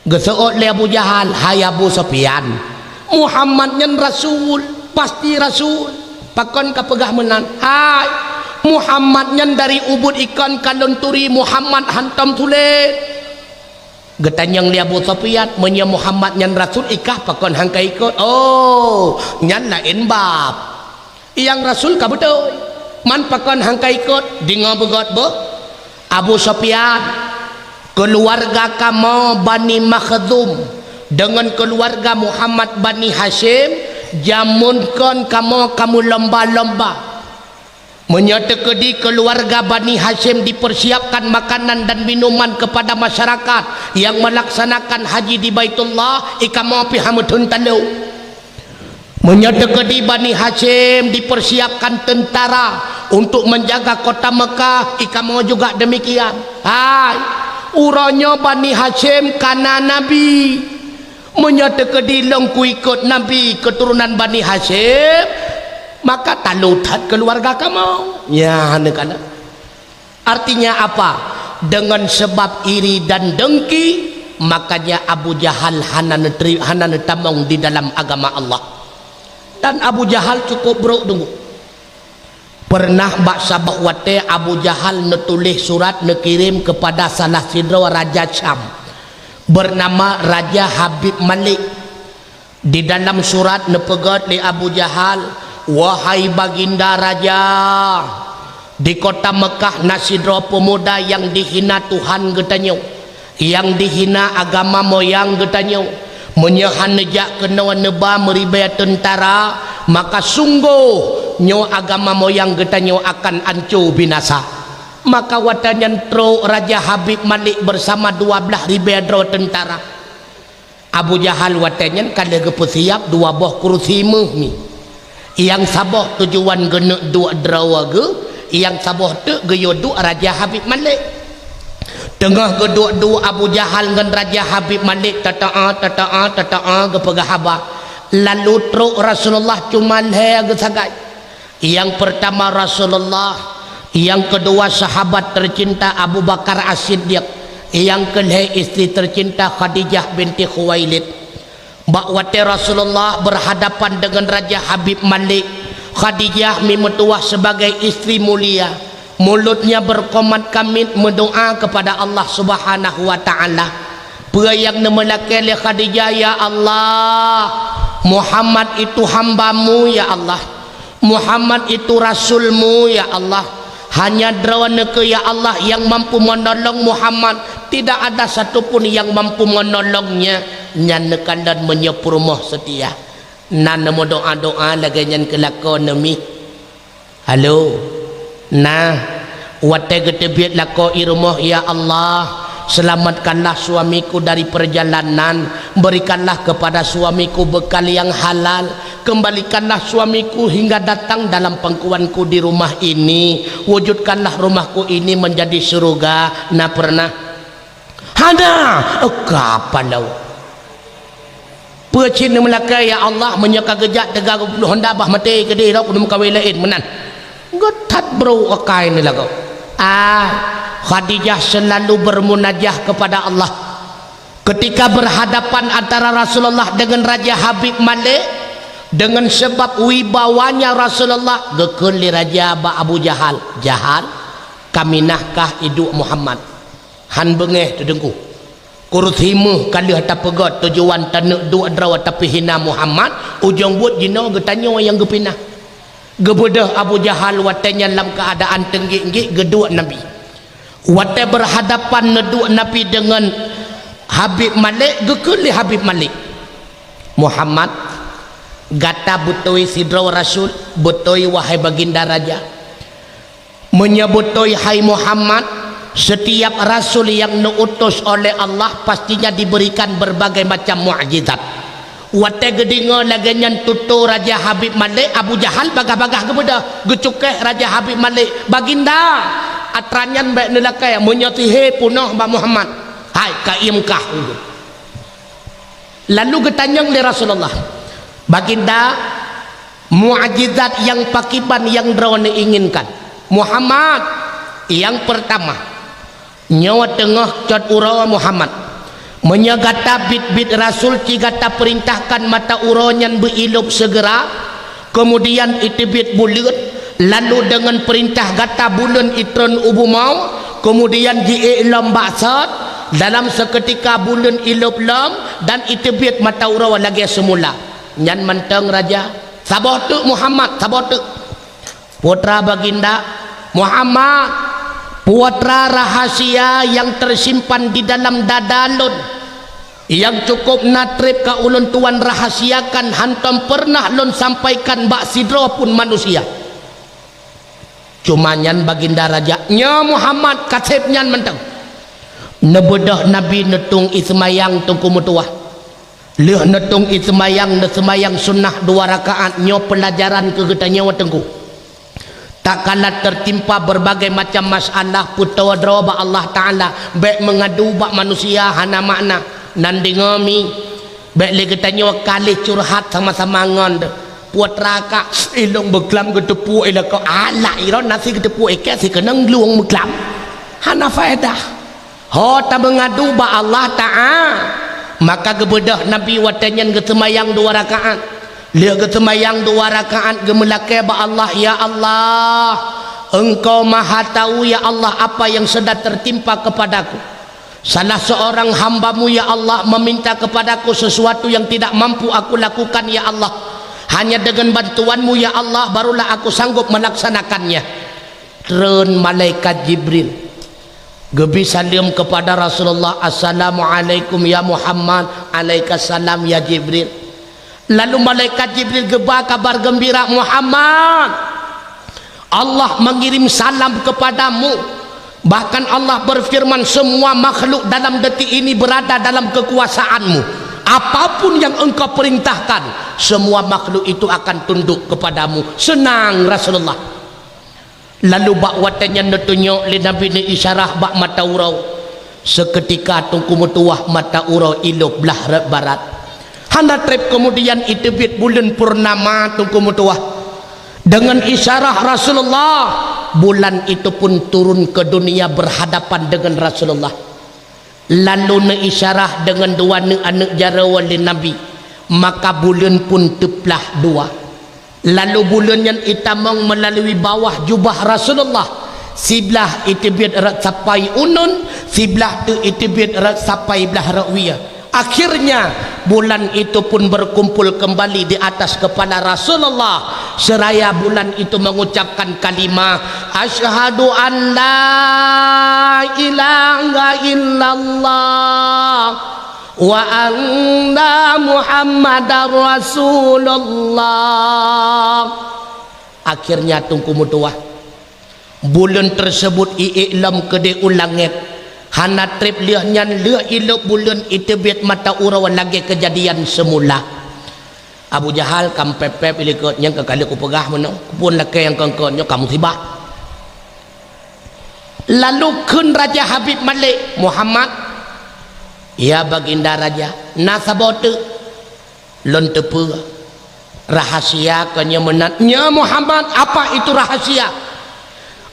Geuseuôt lé Abu Jahal, "Hai Abu Sufyan, Muhammad nyan rasul, pasti rasul. Pakon kapeugah meunan? Hai, Muhammad nyan dari ubit ikon ka lôn turi, Muhammad hantom sulet." Geutanyong lé Abu Sufyan, "Meunyoe Muhammad nyan rasul, ikah pakon han ka ikot?" "Oh, nyan laén bab. Nyang rasul ka beutôi. Man pakon han ka ikot?" Deungoe beugét beuh, Abu Sufyan, keuluwarga kamoe Bani Makhzum deungon keuluwarga Muhammad Bani Hasyim, jameun kon kamoe ka meulomba-lomba. Meunyoe teukeudi keuluwarga Bani Hasyim dipersiapkan makanan dan minuman kepada masyarakat nyang melaksanakan haji di Baitullah, i kamoe pih han meutheun talo. Meunyoe teukeudi Bani Hasyim dipersiapkan tentara untuk menjaga kota Mekah, i kamoe juga demikian. Hai, uroe nyoe Bani Hasyim ka na nabi. Meunyoe teukeudi lôn kuikot nabi keuturonan Bani Hasyim, maka talo that keuluwarga kamoe. Nyan kana. Artinya apa? Dengan sebab iri dan dengki, makanya Abu Jahal hana neuteri-, hana neutamong di dalam agama Allah. Dan Abu Jahal cukup brok Teungku. Pernah bak saboh watée Abu Jahal neutuléh surat neukirém keupada salah sidroe raja Syam, beunama Raja Habib Malik. Di dalam surat neupeugét lé Abu Jahal, "Wahai baginda raja, di kota Meukah na sidroe peumuda nyang dihina Tuhan geutanyoe, nyang dihina agama moyang geutanyoe. Meunyoe han neujak keunoe neuba meuribée teuntara, maka sunggoh nyoe agama moyang geutanyoe akan anco binasa." Maka watée nyan trok Raja Habib Malik bersama dua blaih ribée droe teuntara. Abu Jahal watée nyan ka lheueh geupeusiab dua boh kurusi méuh mi. Nyang saboh tujuan geuneuk duek droe geuh, nyang saboh teuk geuyue duek Raja Habib Malik. Teungoh geuduek-duek Abu Jahal ngon Raja Habib Malik, tatoa, tatoa, tatoa geupeugah haba. Lalu trok Rasulullah cuma lhée geusagai. Nyang peurtama Rasulullah, nyang keudua sahabat teucinta Abu Bakar As-Siddiq, nyang keulhée istri teucinta Khadijah binti Khuwailid. Bak watée Rasulullah berhadapan dengan Raja Habib Malik, Khadijah mi meutuwah sebagai istri mulia. Mulutnya berkomat kamit meudoá kepada Allah Subhanahu wa Ta'ala. Peue nyang neumeulakée lé Khadijah, "Ya Allah, Muhammad itu hamba-Mu, ya Allah. Muhammad itu rasulmu, ya Allah. Hanya Droeneuh keuh, ya Allah, yang mampu menolong Muhammad. Tidak ada satu pun yang mampu menolongnya. Nyan neukalon meunyoe peurumoh seutia. Na neumeudoa-doa lagée nyan keu lakoe neuh mi? Halo. Nah, watée geuteubiet lakoe i rumoh, "Ya Allah, selamatkanlah suamiku dari perjalanan, berikanlah kepada suamiku bekal yang halal, kembalikanlah suamiku hingga datang dalam pangkuanku di rumah ini, wujudkanlah rumahku ini menjadi syurga." Na pernah? Hana, eka palau. Peue cit neumeulakée, "Ya Allah, meunyoe ka geujak teuga geupeunoh honda bah maté keudeh lom keuneuk meukawen laén meunan." Geuthat brok akai neuh lagoe. Ah, Khadijah selalu bermunajah kepada Allah. Ketika berhadapan antara Rasulullah dengan Raja Habib Malik, dengan sebab wibawanya Rasulullah, geukheun lé raja bak Abu Jahal, "Jahal, kaminah kah iduek Muhammad?" Han beungéh teudeungku. Kursi méuh ka lheueh tapeugét tujuan taneuk duek droe tapi hina Muhammad, ujong buet jinoe geutanyoe nyang geupinah. Geubeudôh Abu Jahal watée nyan lam keuadaan teunggik-nggik geuduek Nabi. Watée beurhadapan neuduek Nabi deungon Habib Malik, geukheun lé Habib Malik, "Muhammad, gata beutôi sidroe rasul, beutôi wahai baginda raja." Meunyoe beutôi, hai Muhammad, setiap rasul yang neuutus oleh Allah pastinya diberikan berbagai macam mukjizat. Watée geudeungoe lagée nyan tutoe Raja Habib Malik, Abu Jahal bagaih-bagaih geubeudôh, geucukéh Raja Habib Malik, "Baginda, atra nyan bék neulakée, meunyoe sihé peunoh bak Muhammad, hai ka iém kah ulôn." Lalu geutanyong lé Rasulullah, "Baginda, mukjizat nyang pakiban nyang droeneuh inginkan?" "Muhammad, nyang peurtama, nyoe teungoh cot uroe Muhammad, meunyoe gata biet-biet rasul ci gata peurintahkan mata uroe nyan beu ilôb seugera, keumudian iteubiet buleuen, lalu deungon peurintah gata buleuen itrôn u bumoe, keumudian jiék lom bak sot, dalam seukeutika buleuen ilôb lom dan iteubiet mata uroe lagée seumula." "Nyan mantong, Raja." "Saboh teuk, Muhammad, saboh teuk." "Putra baginda." "Muhammad, putra rahasia nyang teusimpan di dalam dada lôn, nyang cukôp na treb ka ulôn tuan rahasiakan, hántom peureunah lôn sampaikan bak sidroe pun manusia." "Cuma nyan, Baginda Raja." "Nyoe Muhammad, kaseb nyan mantong." Neubeudôh Nabi neutueng ie seumayang Teungku meutuwah. Lheueh neutueng ie seumayang, neuseumayang sunnah dua rakaat. Nyoe peulajaran keu geutanyoe Teungku. Tatkala teutimpa beurbagai macam masalah, peutoe droe bak Allah Taala, bék meungadu bak manusia hana makna. Nan deungoe mi, bék lé geutanyoe ka lheueh curhat sama-sama ngon deuh. "Putra kak, ilong beuklam geuteupuek ilako alah iron nasi geuteupuek iké si keunong lueng meuklam." Hana faedah. Ho tameungadu bak Allah Taala. Maka geubeudôh Nabi watée nyan geuseumayang dua rakaat. Lheueh geuseumayang dua rakaat geumeulakée bak Allah, "Ya Allah, Engkau Maha Tahu, ya Allah, apa yang sedang tertimpa kepadaku. Salah seorang hamba-Mu, ya Allah, meminta kepadaku sesuatu yang tidak mampu aku lakukan, ya Allah. Hanya dengan bantuan-Mu, ya Allah, barulah aku sanggup melaksanakannya." Treun malaikat Jibril. Geubri saleuem keupada Rasulullah, "Assalamualaikum ya Muhammad." "Alaikasalam ya Jibril." Lalu malaikat Jibril geuba kabar geumbira, "Muhammad, Allah mengirim salam kepadamu. Bahkan Allah berfirman, 'Semua makhluk dalam detik ini berada dalam kekuasaan-Mu. Apapun yang Engkau perintahkan, semua makhluk itu akan tunduk kepadamu.'" Seunang Rasulullah. Lalu bak watée nyan neutunyok lé Nabi neuisyarah bak mata uroe. Seukeutika Teungku meutuwah mata uroe ilôb blah rot barat. Hana treb keumudian iteubiet buleuen purnama Teungku meutuwah. Deungon isyarah Rasulullah, bulan itu pun turun ke dunia berhadapan dengan Rasulullah. Lalu neuisyarah deungon dua neuk aneuëk jaroe lé Nabi, maka buleuen pun teuplah dua. Lalu buleuen nyan itamong meulalu bawah jubah Rasulullah, siblah iteubiet rot sapai uneuen, siblah teuk iteubiet rot sapai blah rot wie. Akhirnya, bulan itu pun berkumpul kembali di atas kepala Rasulullah, seraya bulan itu mengucapkan kalimah, "Asyhadu an la ilaha illallah wa anna Muhammadar Rasulullah." Akhirnya Teungku meutuah, buleuen tersebut iék lom keudeh u langét. Hana treb lheueh nyan lheueh ilop buleuen iteubiet mata uroe lagée keujadian seumula. Abu Jahal ka meupép-pép ilikot nyang ka kali kupeugah meunoe, keupeue lakée nyang kongkon nyoe ka musibah. Lalu kheun Raja Habib Malik, "Muhammad, ya Baginda Raja, na saboh teuk." Lôn teupeue, rahasia keu nyoe meunan. "Ya Muhammad, apa itu rahasia?"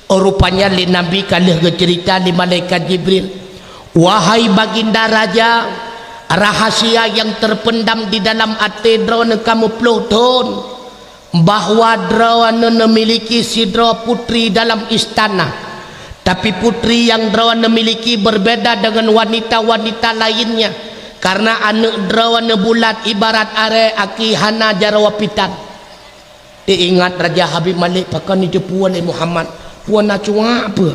Rupanya lé Nabi ka lheueh geuceurita lé malaikat Jibril, "Wahai Baginda Raja, rahasia yang terpendam di dalam até droeneuh ka meuploh thon, bahwa droeneuh neumiliki sidroe putri dalam istana. Tapi putri nyang droeneuh miliki berbeda dengan wanita-wanita lainnya, karena aneuëk droeneuh bulat ibarat arée aki hana jaroe pitan." Teuingat Raja Habib Malik, pakon jiteupeue lé Muhammad, peue na cuak peue.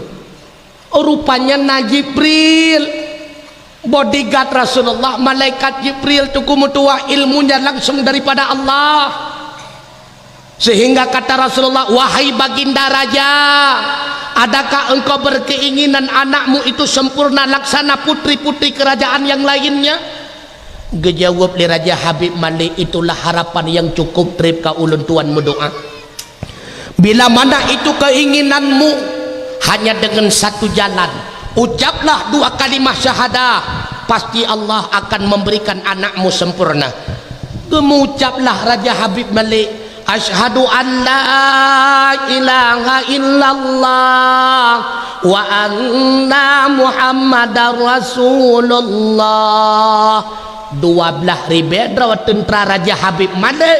Rupanya na Jibril, bodyguard Rasulullah, malaikat Jibril Teungku meutuah ilmunya langsung daripada Allah. Sehingga kata Rasulullah, "Wahai Baginda Raja, adakah engkau berkeinginan anakmu itu sempurna laksana putri-putri kerajaan yang lainnya?" Geujaweueb lé Raja Habib Malik, "Itulah harapan yang cukup treb ka ulôn tuan meudoá. Bila mana itu keinginanmu, hanya dengan satu jalan, ucaplah dua kalimah syahadah, pasti Allah akan memberikan anakmu sempurna." Geumucaplah Raja Habib Malik, "Asyhadu an la ilaha illallah wa anna Muhammadar Rasulullah." Dua blaih ribée droe teuntra Raja Habib Malik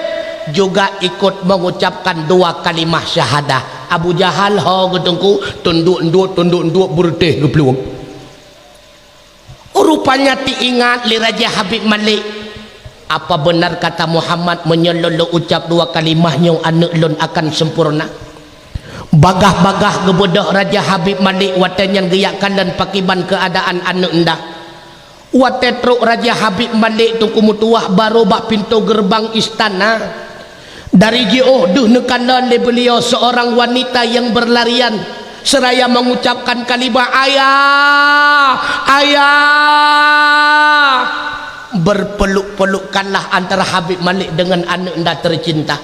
juga ikut mengucapkan dua kalimah syahadah. Abu Jahal ho geuteungku, tunduk-nduk, tunduk-nduk, beureutéh geuplueng. Rupanya teuingat lé Raja Habib Malik, "Apa benar kata Muhammad, meunyoe lôn lôn ucap dua kalimah nyoe, aneuëk lôn akan sempurna?" Bagah-bagah geubeudôh Raja Habib Malik watée nyan geuyak kalon pakriban keuadaan aneuëk nda. Watée trok Raja Habib Malik Teungku meutuah barô bak pintoe geureubang istana. Dari jiôh deuh neukalon lé beuliau seorang wanita yang berlarian seraya mengucapkan kalimah, "Ayah! Ayah!" Berpeluk-pelukanlah antara Habib Malik dengan aneuëk nda tercinta.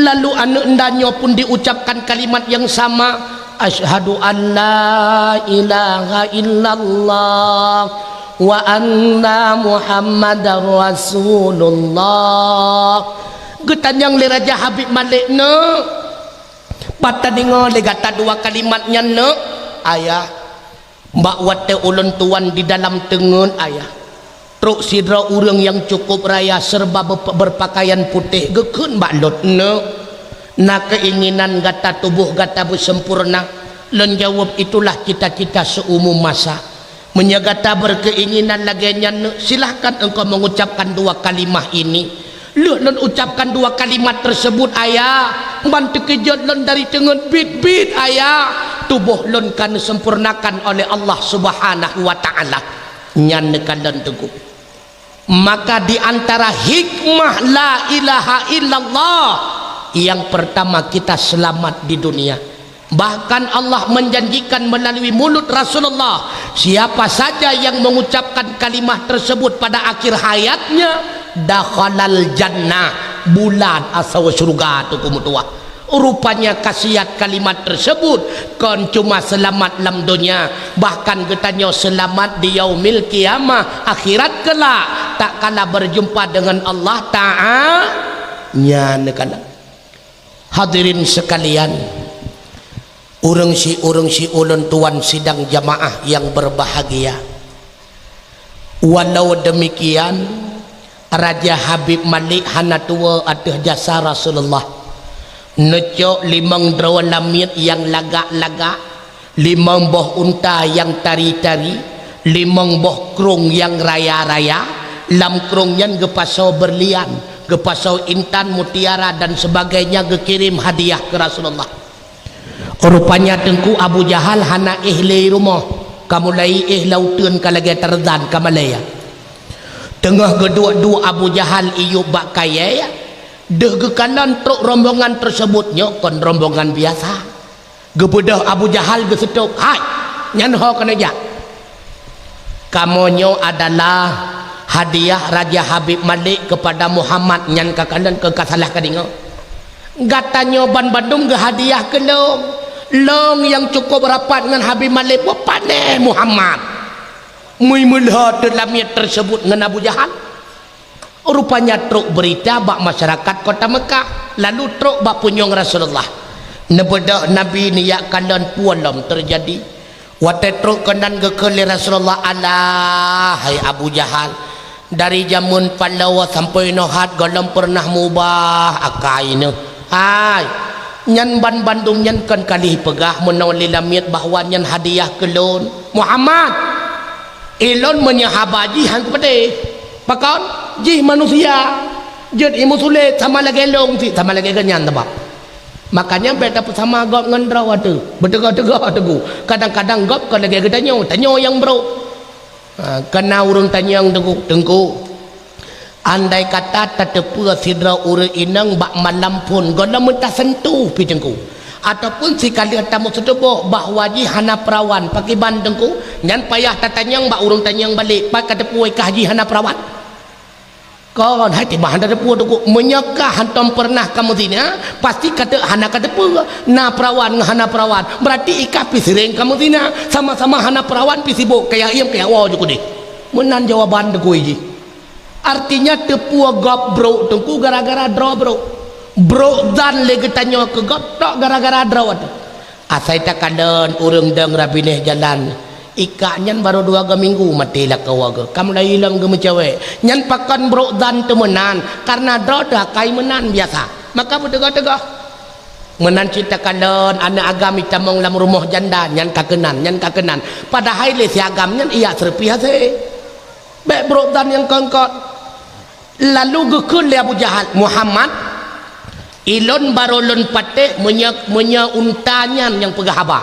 Lalu aneuëk nda nyoe pun diucapkan kalimat yang sama, "Asyhadu an la ilaha illallah wa anna Muhammadar Rasulullah." Geutanyong lé Raja Habib Malik, "Neuk, pat tadeungoe lé gata dua kalimat nyan, neuk?" "Ayah, bak watée ulôn tuan di dalam teungeut, Ayah, trok sidroe ureuëng nyang cukup raya serba bep-, berpakaian putéh, geukheun bak lôn, 'Neuk, na keinginan gata tuboh gata beusempurna?' Lôn jaweueb, 'Itulah cita-cita seumu masa.' Meunyoe gata berkeinginan lagée nyan, neuk, silahkan engkau mengucapkan dua kalimah ini." Lheueh lôn ucapkan dua kalimat tersebut, Ayah, ban teukeujot lôn dari teungeut, "Bit-bit, Ayah, tuboh lôn ka neusempurnakan oleh Allah Subhanahu wa Ta'ala." Nyan neukalon Teungku. Maka di antara hikmah la ilaha illallah, yang pertama kita selamat di dunia. Bahkan Allah menjanjikan melalui mulut Rasulullah, siapa saja yang mengucapkan kalimah tersebut pada akhir hayatnya, dakhalal jannah, bulan asawa syurga Teungku meutuah. Rupanya khasiat kalimat tersebut kon cuma seulamat lam donya, bahkan geutanyoe seulamat di yaumil qiyamah, akhirat kelak, tatkala berjumpa dengan Allah Ta'ala. Nyan kala. Hadirin sekalian, ureuëng si-, ureuëng siulôn tuan sidang jamaah yang berbahagia. Walau demikian, Raja Habib Malik hana tuwoe ateueh jasa Rasulullah. Neucok limong droe lamiet nyang lagak-lagak, limong boh unta nyang tari-tari, limong boh krueng nyang raya-raya, Lam krông nyan geupasoe beurlian, geupasoe intan, mutiara dan sebagainya, geukirém hadiah keu Rasulullah. Rupanya Teungku Abu Jahal hana éh lé rumoh, ka mulai éh lam uteuen ka lagée Tarzan ka malée. Teungoh geuduek-duek Abu Jahal iyup bak kayée, deuh geukalon trok rombongan tersebut nyoe kon rombongan biasa. Geubeudôh Abu Jahal geuseutôb, "Hai, nyan ho keuneuk jak. Kamoe nyoe adalah hadiah Raja Habib Malik kepada Muhammad," nyan ka kalon keu ka salah ka deungoe. "Gata nyoe ban bandum geuhadiah keu lôn. Lôn nyang cukup rapat ngon Habib Malik, beupanéh Muhammad." Meumeulhö teulamiet tersebut ngon Abu Jahal. Rupanya trok beurita bak masyarakat kota Mekah, lalu trok bak punyueng Rasulullah. Neubeudôh Nabi neujak kalon peue lom teujadi. Watée trok keunan geukheun lé Rasulullah, "Alah, hai Abu Jahal, dari jameun paloe sampoe nohat gohlom peureunah mubah akai neuh. Hai, nyan ban bandum nyan kon ka lheueh peugah meunoe lé lamiet bahwa nyan hadiah keu lôn. Muhammad, ilôn meunyoe haba jih han kupeudeh. Pakon? Jih manusia. Jeuet imeusule sama lagée lôn cit, sama lagée geuhnyan sabab. Makanya bék tapeusama gob ngon droe ateueh. Beuteugoh-teugoh teungku. Kadang-kadang gob kon lagée geutanyoe, tanyoe nyang brok." Ha, kana ureuëng tanyong Teungku, "Teungku, andai kata tateupeue sidroe ureuëng inong bak malam phon gohlom meutaseuntôh pi Teungku, ataupun sikaleuh tameuseuteuboh bahwa jih hana peurawan, pakiban Teungku?" Nyan payah tatanyong bak ureuëng tanyong balek, "Pat kateupeue kah jih hana peurawan?" Kon, hai timah hana teupeue Teungku. Meunyoe kah hantom peureunah kamoe zina, pasti ka teuk hana kateupeue na peurawan ngon hana peurawan. Beurati ikah pi sireng kamoe zina, sama-sama hana peurawan pi sibok, kaya iem kaya woe ju keudeh. Meunan jawaban Teungku jih. Artinya teupeue gob brok Teungku gara-gara droe brok. Brok zan lé geutanyoe keu gob tok gara-gara droe teuh. Asai takalon ureuëng dong rabinéh jalan, ikak nyan barô dua go minggu maté lakoe geuh, ka mulai lom geumeucewek. Nyan pakon brok zan teumeunan, kareuna droe teuh akai meunan biasa. Maka beuteugoh-teugoh. Meunan cit takalon aneuëk agam itamong lam rumoh janda, nyan ka keunan, nyan ka keunan. Padahai lé si agam nyan ijak seureupi hase. Bék brok zan nyang kon-kon. Lalu geukheun lé Abu Jahal, "Muhammad, ilôn barô lôn patéh meunyoe, meunyoe unta nyan nyang peugah haba."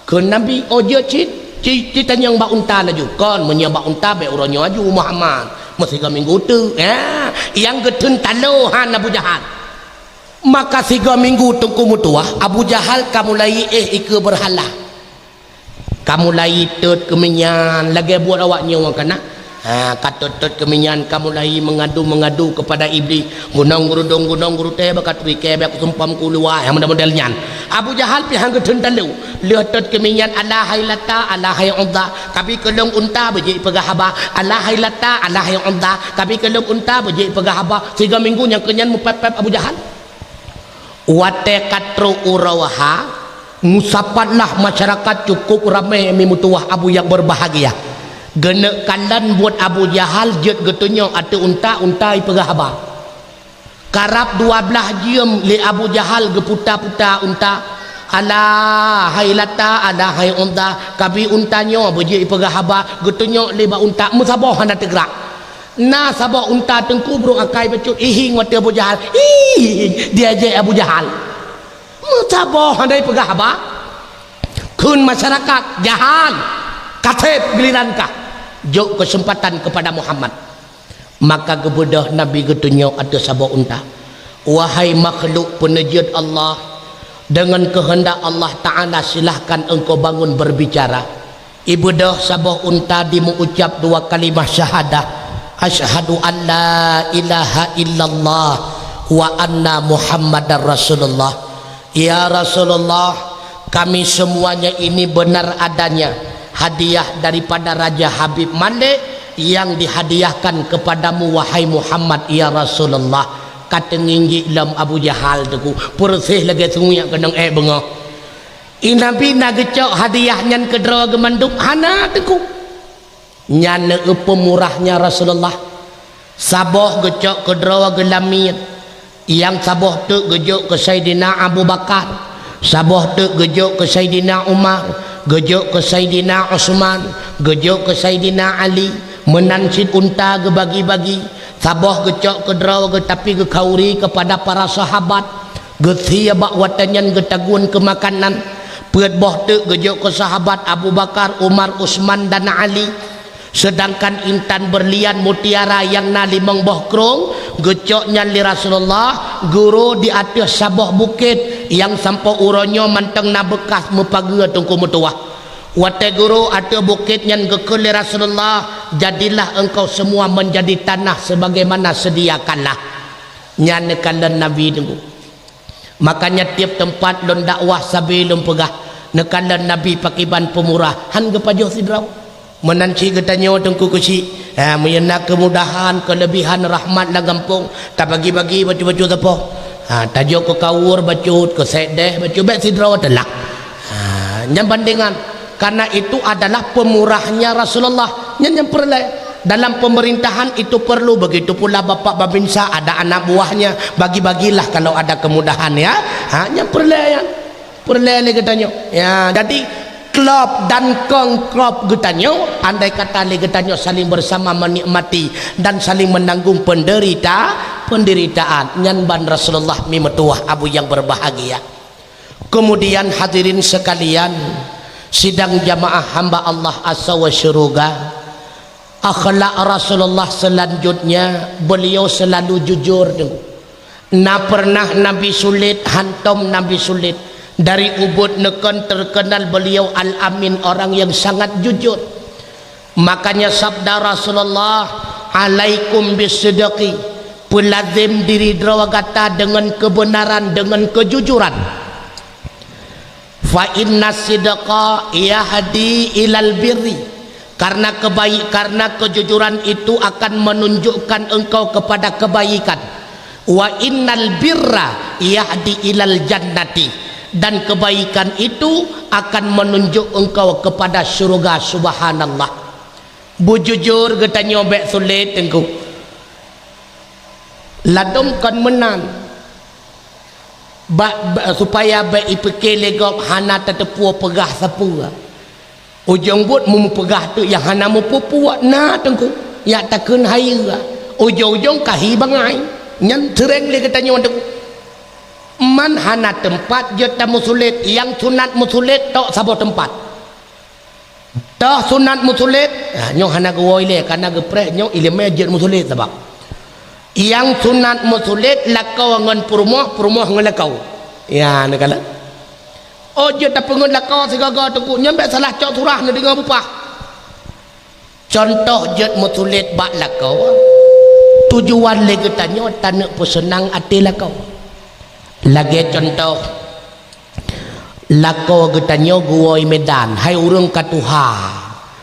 Kheun Nabi, "Oh, jeuet cit, ci-, citanyong bak unta laju." "Kon, meunyoe bak unta bék uroe nyoe aju, Muhammad. Meusigoe minggu teuk." Ya, nyang geutheun talo han Abu Jahal. Maka sigoe minggu Teungku meutuwah, Abu Jahal ka mulai éh ikeue beurhala. Ka mulai tot keuminyan lagée buet awak nyoe kana. Ha, ka tot-tot keuminyan ka mulai meungadu-meungadu keupada Iblih. Gunong gurudong, gunong gurutée bak ka turi kée bak kusumpam kuluwa, nyang model-model nyan. Abu Jahal pih han geutheun talo. Lheueh tot keuminyan, "Alah hai Lata, alah hai Uzza, kabi keu lôn unta beujeuet peugah haba. Alah hai Lata, alah hai Uzza, kabi keu lôn unta beujeuet peugah haba." Sigoe minggu nyang keu nyan meupép-pép Abu Jahal. Watée ka trok uroe ha, musapatlah masyarakat cukup ramé mi meutuwah Abu nyang beurbahagia. Geuneuk kalon buet Abu Jahal jeuet geutunyok ateueh unta, unta ipeugah haba. Karab dua blaih jeuem lé Abu Jahal geuputa-puta unta, "Alah hai Lata, alah hai Uzza, kabi unta nyoe beujeuet ipeugah haba." Geutunyok lé bak unta, meusaboh hana teugrak. Na saboh unta Teungku brok akai bacut, ihieng watée Abu Jahal. Ihieng, diajak Abu Jahal. Meusaboh hana ipeugah haba. Kheun masyarakat, "Jahal, ka seb giliran kah. Jok keuseumpatan keupada Muhammad." Maka geubeudôh Nabi geutunyok ateueh saboh unta, "Wahai makhluk peuneujeuet Allah, deungon keuheundak Allah Ta'ala silahkan engkau bangun berbicara." Ibeudôh saboh unta dimeuucab dua kalimah syahadah, "Asyhadu an la ilaha illallah wa anna Muhammadar Rasulullah." "Ya Rasulullah, kami semuanya ini benar adanya hadiah daripada Raja Habib Malik yang dihadiahkan kepadamu, wahai Muhammad, ya Rasulullah." Ka teunginggik lom Abu Jahal Teungku, peureuseh lagée sungiek keunong ék beungoh. I Nabi na geucok hadiah nyan keudroe geuh mandum? Hana Teungku. Nyan neupeumurahnya Rasulullah. Saboh geucok keudroe geuh lamiet, nyang saboh teuk geujok keu Saidina Abu Bakar, saboh teuk geujok keu Saidina Umar, geujok keu Saidina Utsman, geujok keu Saidina Ali, Meunan cit unta geubagi-bagi, saboh geucok keudroe, geutapi geukhauri keupada para sahabat, geusie bak watée nyan geutagun keu makanan. Peuet boh teuk geujok keu sahabat Abu Bakar, Umar, Utsman dan Ali. Seudangkan intan beurlian mutiara nyang na limong boh krông geucok nyan lé Rasulullah guro di ateueh saboh bukét nyang sampoe uroe nyoe mantong na beukas meupageue teungku meutuwah. Watée guro ateueh bukét nyan geukheun lé Rasulullah, "Jadilah engkau semua menjadi tanah sebagaimana sediakanlah." Nyan neukalon Nabi teungku. Makanya tiep teumpat lôn dakwah sabe lôn peugah, neukalon Nabi pakriban peumurah, han geupajoh sidroe. Meunan cit geutanyoe teungku keuchik, ha, meunyoe na keumudahan, keuleubihan rahmat lam gampông, tabagi-bagi bacut-bacut sapoh. Ha, tajok keu kawur bacut, keu sekdeh bacut, bék sidroe teulah. Ha, nyan bandengan. Karena itu adalah peumurahnya Rasulullah. Nyan nyang peureulée. Dalam pemerintahan itu perlu, begitu pula bapak babinsa ada anak buahnya, bagi-bagilah kalau ada kemudahan, ya. Ha, nyang peureulée nyan. Peureulée lé geutanyoe. Ya, jadi klop dan kong klop geutanyoe, andai kata lé geutanyoe saling bersama menikmati dan saling menanggung penderita, penderitaan. Nyan ban Rasulullah mi meutuwah abu nyang berbahagia. Kemudian hadirin sekalian, sidang jamaah hamba Allah asa wa syuruga, akhlak Rasulullah selanjutnya, beliau selalu jujur. Na pernah Nabi sulet, hantom Nabi sulet. Dari ubit neukon terkenal beliau Al-Amin, orang yang sangat jujur. Makanya sabda Rasulullah, "Alaikum bisidqi." Peulazem diri droe gata dengan kebenaran, dengan kejujuran. "Fa inna sidqa yahdi ilal birri." Karena kebaik, karena kejujuran itu akan menunjukkan engkau kepada kebaikan. "Wa innal birra yahdi ilal jannati." Dan kebaikan itu akan menunjuk engkau kepada syurga. Subhanallah. Bujujur geutanyoe bék sulet teungku. Ladom kon meunan. Bak, bak, supaya bék ipike lé gob hana tateupeue peugah sapeue. Ujong buet meumeupeugah teuk nyang hana meupeue-peue na teungku. Nyak takheun hai. Ujong-ujong kahi bangai. Nyan seuréng lé geutanyoe teungku. Man hana teumpat jeuet tameusulet, nyang sunat meusulet tok saboh teumpat. Toh sunat meusulet, ha, nyoe hana geuwoe ilée, kana geupreh nyoe ileumé jeuet meusulet sabab. Nyang sunat meusulet lakoe ngon peurumoh, peurumoh ngon lakoe. Ya, neukalon. Oh, jeuet tapeungon lakoe sigoe-goe teungku, nyan bék salah cok surah neudeungoe bupah. Contoh jeuet meusulet bak lakoe, tujuan lé geutanyoe taneuk peuseunang até lakoe. Lagée contoh, lakoe geutanyoe geuwoe Medan, hai ureuëng ka tuha.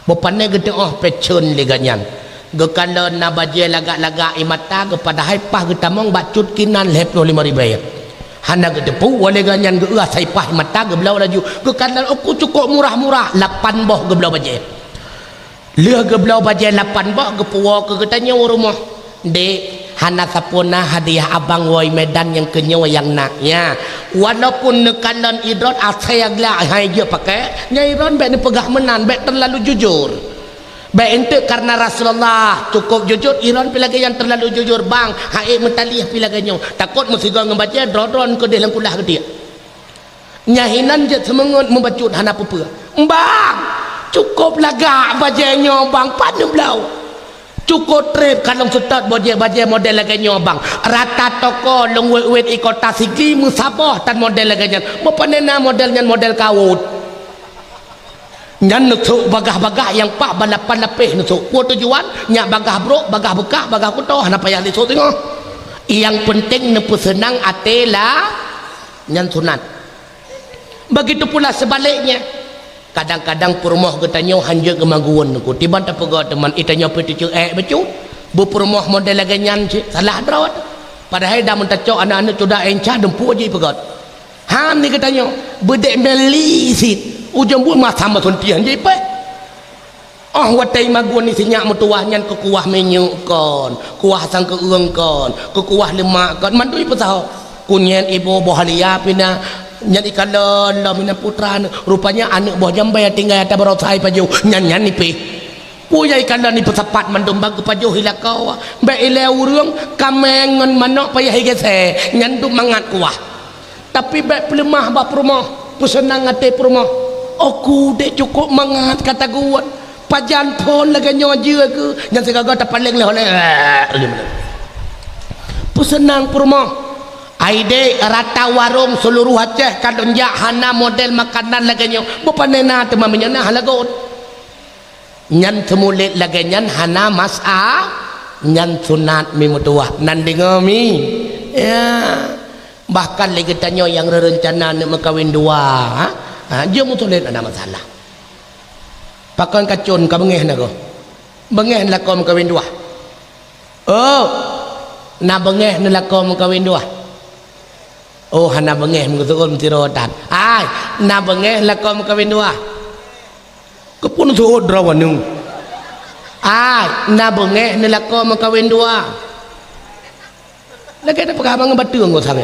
Beupané geuteuôh peucun lé geuhnyan. Geukalon na bajée lagak-lagak i mata geuh, padahai paih geutamong bak cut kinan lhée ploh limong ribée. Hana geuteupeue lé geuhnyan geuéuh asai paih i mata geubloe laju. Geukalon uku cukôp murah-murah, lapan boh geubloe bajée. Lheueh geubloe bajée lapan boh geupuwoe keu geutanyoe u rumoh. Dek, hana sapeue na hadiah abang woe Medan nyang keu nyoe nyang na. Nya, walaupun neukalon idrot asai glak hai jeuet pakai, nyan idrot bék neupeugah meunan, bék teulalu jujur. Bék enteuk karena Rasulullah cukôp jujur, idrot pi lagée nyang teulalu jujur bang, hai meutalieh pi lagée nyoe. Takot meusigoe ngon bajée droe-droe keudeh lam kulah geutiek. Nyan hinan jeuet seumeungeut meubacut hana peue-peue. Bang, cukôp lagak bajée nyoe bang, pat neubloe. Cukôp treb ka lôn seutôt bajée-bajée model lagée nyoe bang. Rata toko lôn wét-wét i kota Sigli meusaboh tan model lagée nyan. Meupané na model nyan model kawot. Nyan neusok bagah-bagah nyang paih balapan lapéh neusok. Peue tujuan? Nyak bagah brok, bagah beukah, bagah kutoh, hana payah neusok singoh. Nyang penting neupeuseunang até lah, nyan sunat. Begitu pula sebaliknya. Kadang-kadang peurumoh geutanyoe hanjeuet geumagun, ku tiban tapeugah teuma, "Itanyoe pih teuceuek bacut." Beupeurumoh model lagée nyan cit, salah droe. Padahai dah meutacok aneuk-aneuk cuda enca dumpeue jih peugah. Han di geutanyoe, beudek meli cit, ujong buet masa meusuntieng jih peh. Oh, watée magun di sinyak meutuwah nyan keu kuah minyeuk kon, kuah sangkeueung kon, keu kuah leumak kon, mandum ipeusaho. Kunyét iboh boh halia pih na, nyan ikalon lom inan putra, rupanya aneuk boh jambai tinggai ata baroe sai pajoh, nyan-nyan nipéh. Peue nyang ikalon ipeusapat mandum bak geupajoh i lakoe. Bék ilée ureuëng kameng ngon manök payah igése, nyan dum mangat kuah. Tapi bék peuleumah bak peurumoh, peuseunang até peurumoh. Oku dek cukôp mangat ka taguet. Pajan phon lagée nyoe jeuet keu, nyan sigaga tapaleng lé oleh. Peuseunang peurumoh. Ai dek, rata warong seuluruh Aceh ka lôn jak hana model makanan lagée nyoe. Beupanena teuma meunyoe na hana got. Nyan seumulet lagée nyan hana masa, nyan sunat mi meutuwah. Nan deungoe mi. Ya. Bahkan lé geutanyoe nyang reureuncana neuk meukawen dua, ha? Ha, jeuet meutulet hana masalah. Pakon kacon ka beungéh na goh? Beungéh lakoe meukawen dua. Oh, na beungéh neulakoe meukawen dua. Oh, hana beungéh meuseuôt meusidroe tan. Ai, na beungéh lakoe meukawen dua. Keupeue neuseuôt droe nyoe? Ai, na beungéh neulakoe meukawen dua. Lagée tapeugah bangon bateue ngon samé.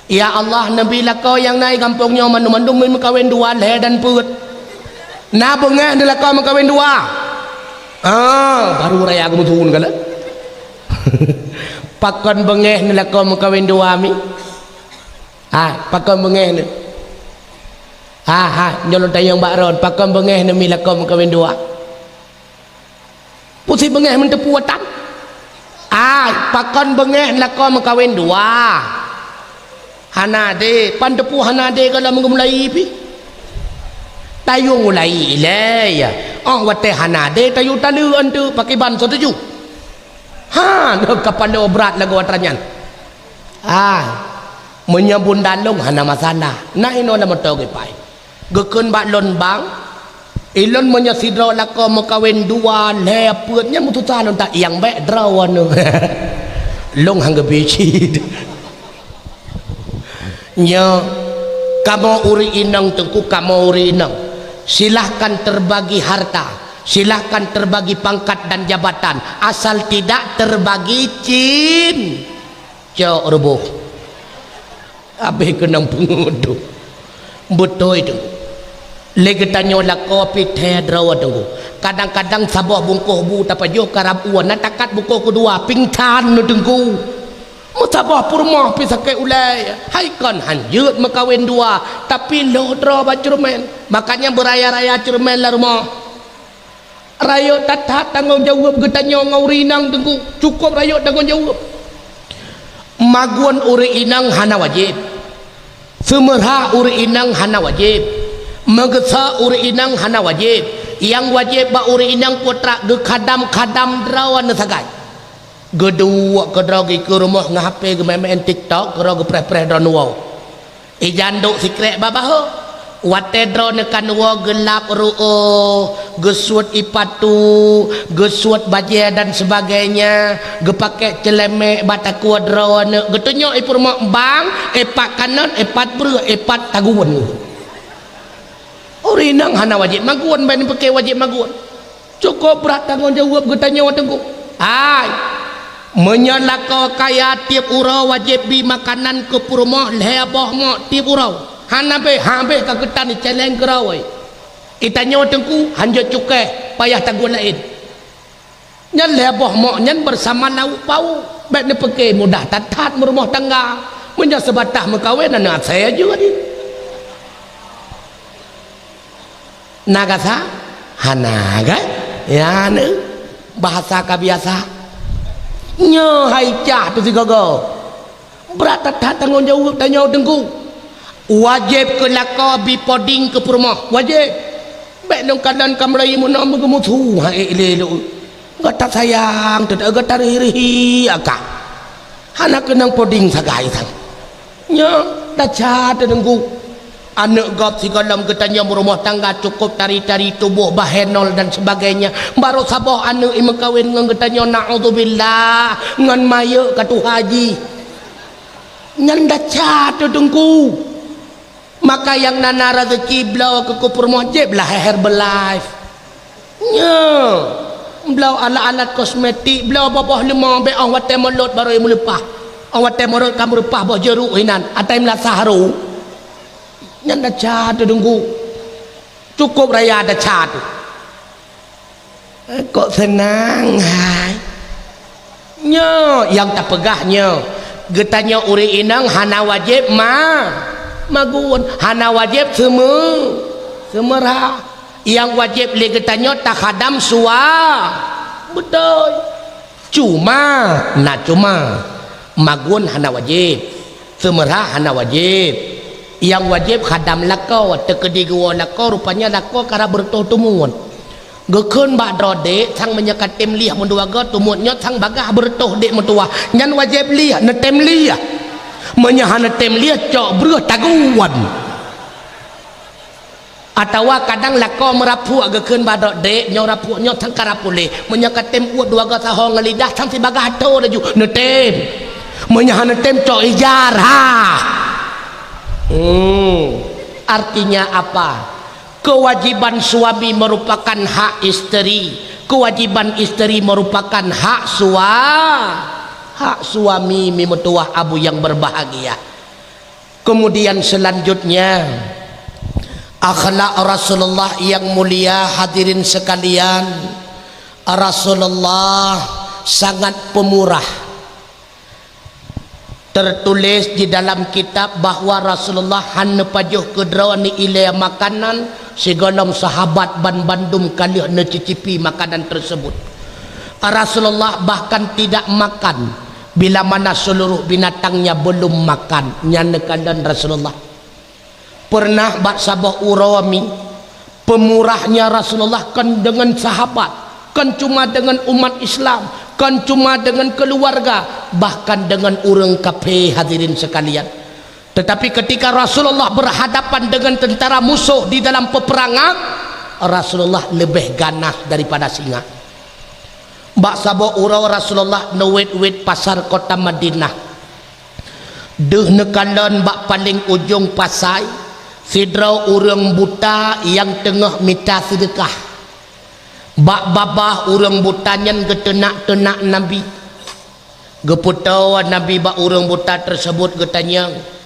Ya Allah, neubi lakoe nyang na i gampông nyoe mandum-mandum meukawen dua lhée dan peuet. Na beungéh neulakoe meukawen dua. Ah, baru raya geumeuthun galak. Pakon beungéh neulakoe meukawen dua mi? Ha, pakon beungéh neu? Ha, ha, nyoe lôn tanyong bak droen, pakon beungéh neu mi lakoe meukawen dua? Pusi beungéh meuteupeue tan? Ai, pakon beungéh lakoe meukawen dua? Hana deh, pan teupeue hana deh gohlom geumulai pih. Tayue mulai ilée, ya. Oh, watée hana deh, tayue taleuek eunteuk pakriban setuju. Ha, neuh kapalo brat lagoe atra nyan. Ah, meunyoe bunda lôn hana masalah, na inoe lam moto geupai. Geukheun bak lôn bang, ilôn meunyoe sidroe lakoe meukawen dua, lhée, peuet, nyan meutusa lôn tak yang bék droe nyoe. Lôn han geubi cit. Nyoe, kamoe ureuëng inong teungku, kamoe ureuëng inong. Silahkan terbagi harta, silahkan terbagi pangkat dan jabatan, asal tidak terbagi cin. Cok ruboh. Habéh keunong peungeudok. Beutôi teungku. Lé geutanyoe lakoe pih thée droe teungku. Kadang-kadang saboh bungkôh bu tapajoh karab ueh na takat bungkôh keudua, pingsan teungku. Meusaboh peurumoh pih sakét ulée, hai kon han jeuet meukawen dua, tapi lhôh droe bak ceureumen. Makanya beuraya-raya ceureumen lam rumoh. Rayeuk that-that tanggong jaweueb geutanyoe ngon ureuëng inong teungku, cukôp rayeuk tanggong jaweueb. Magun ureuëng inong hana wajéb. Seumeurha ureuëng inong hana wajéb. Meugeusa ureuëng inong hana wajéb. Nyang wajéb bak ureuëng inong putra geukhadam-khadam droe neusagai. Geuduek keudroe geuikeue rumoh ngon H P geumé-mén TikTok keudroe geupreh-preh droe neuwoe. Ijan duek sikrék bak bahô. Watée droeneuh ka neuwoe geulap ruoh, geusuet ipatu, geusuet bajée dan sebagainya, geupakée ceulemek bak takue droeneuh, geutunyok ipeurumoh bang, ipat kanon, ipat breueh, ipat tagun. Ureuëng inong hana wajéb magun, ban peuke wajéb magun. Cukôp brat tanggong jaweueb geutanyoe teungku. Hai, meunyoe lakoe kaya tieb uroe wajéb bi makanan keu peurumoh lhée boh mok tieb uroe. Hana béh, habéh ka geutan iceleng keudroe. Itanyoe teungku hanjeuet cukéh payah tagun laén. Nyan lhée boh mok nyan bersama lauk pauk. Bék neupeuke mudah that-that meurumoh tangga. Meunyoe seubatas meukawen aneuk asée jeuet. Na gasa? Hana, kan? Ya, na. Bahasa ka biasa. Nyoe hai cah tu sigogo. Brat that-that tanggong jaweueb tanyoe teungku. Wajéb keu lakoe bi poding keu peurumoh. Wajéb. Bék lôn kalon ka mulai meunoe meugeumusu hai lé lôn. Gata sayang, teuta gata rihi-rihi aka. Hana keunong poding sagai sang. Nyoe, desya teungku. Aneuk gob sigohlom geutanyoe meurumoh tangga cukôp tari-tari tuboh bahenol dan sebagainya. Barô saboh aneuk imeukawen ngon geutanyoe, naudzubillah, ngon mayeuk ka tuha jih. Nyan desya teungku. Maka nyang na-na rezeki bloe keu peurumoh jép lah Herbalife. Nyoe, bloe alat-alat kosmetik, bloe boboh leumô bék óh watée mulot barô meuleupah. Óh watée mulot ka meuleupah boh jeuruek hinan, atai meulasah ru. Nyan desya teungku. Cukôp raya desya tu. Kok seunang hai? Nyoe nyang tapeugah nyoe, geutanyoe ureuëng inong hana wajéb ma-, magun, hana wajéb seumeu-, seumeurah. Nyang wajéb lé geutanyoe takhadam sua-, beutôi. Cuma, na cuma, magun hana wajéb, seumeurah hana wajéb. Nyang wajéb khadam lakoe, teukeudi geuwoe lakoe, rupanya lakoe ka rab beureutoh teumuet. Geukheun bak droe dék, sang meunyoe ka tem lieh meudua goe, teumuet nyoe sang bagaih beureutoh dék meutuwah. Nyan wajéb lieh, neutem lieh. Meunyoe hana tem lieh, cok breueh taguwan. Atawa kadang lakoe meuraphuek geukheun bak droe dék, nyoe raphuek nyoe sang ka rab puléh. Meunyoe ka tem uet dua goe sahoe ngon lidah, sang sibagaih atô laju, neutem. Meunyoe hana tem, cok ijar, ha. Hmm. Artinya apa? Kewajiban suami merupakan hak isteri, kewajiban isteri merupakan hak sua-, hak suami, mi meutuwah abu yang berbahagia. Kemudian selanjutnya, akhlak Rasulullah yang mulia, hadirin sekalian, Rasulullah sangat pemurah. Tertulis di dalam kitab bahwa Rasulullah hana pajoh keudroe ni ilée makanan, sigohlom sahabat ban bandum ka lheueh neucicipi makanan tersebut. Rasulullah bahkan tidak makan bila mana seluruh binatangnya belum makan. Nyan neukalon Rasulullah. Pernah bak saboh uroe mi, pemurahnya Rasulullah kon deungon sahabat, kon cuma deungon umat Islam, kon cuma deungon keuluwarga, bahkan deungon ureuëng kafé, hadirin sekalian. Tetapi ketika Rasulullah berhadapan dengan tentara musuh di dalam peperangan, Rasulullah lebih ganas daripada singa. Bak saboh uroe Rasulullah neuwét-wét pasar kota Madinah. Deuh neukalon bak paleng ujong pasai, sidroe ureuëng buta nyang teungoh mita seudeukah. Bak babah ureuëng buta nyan geuteunak-teunak Nabi. Geupeutoe Nabi bak ureuëng buta tersebut, geutanyong,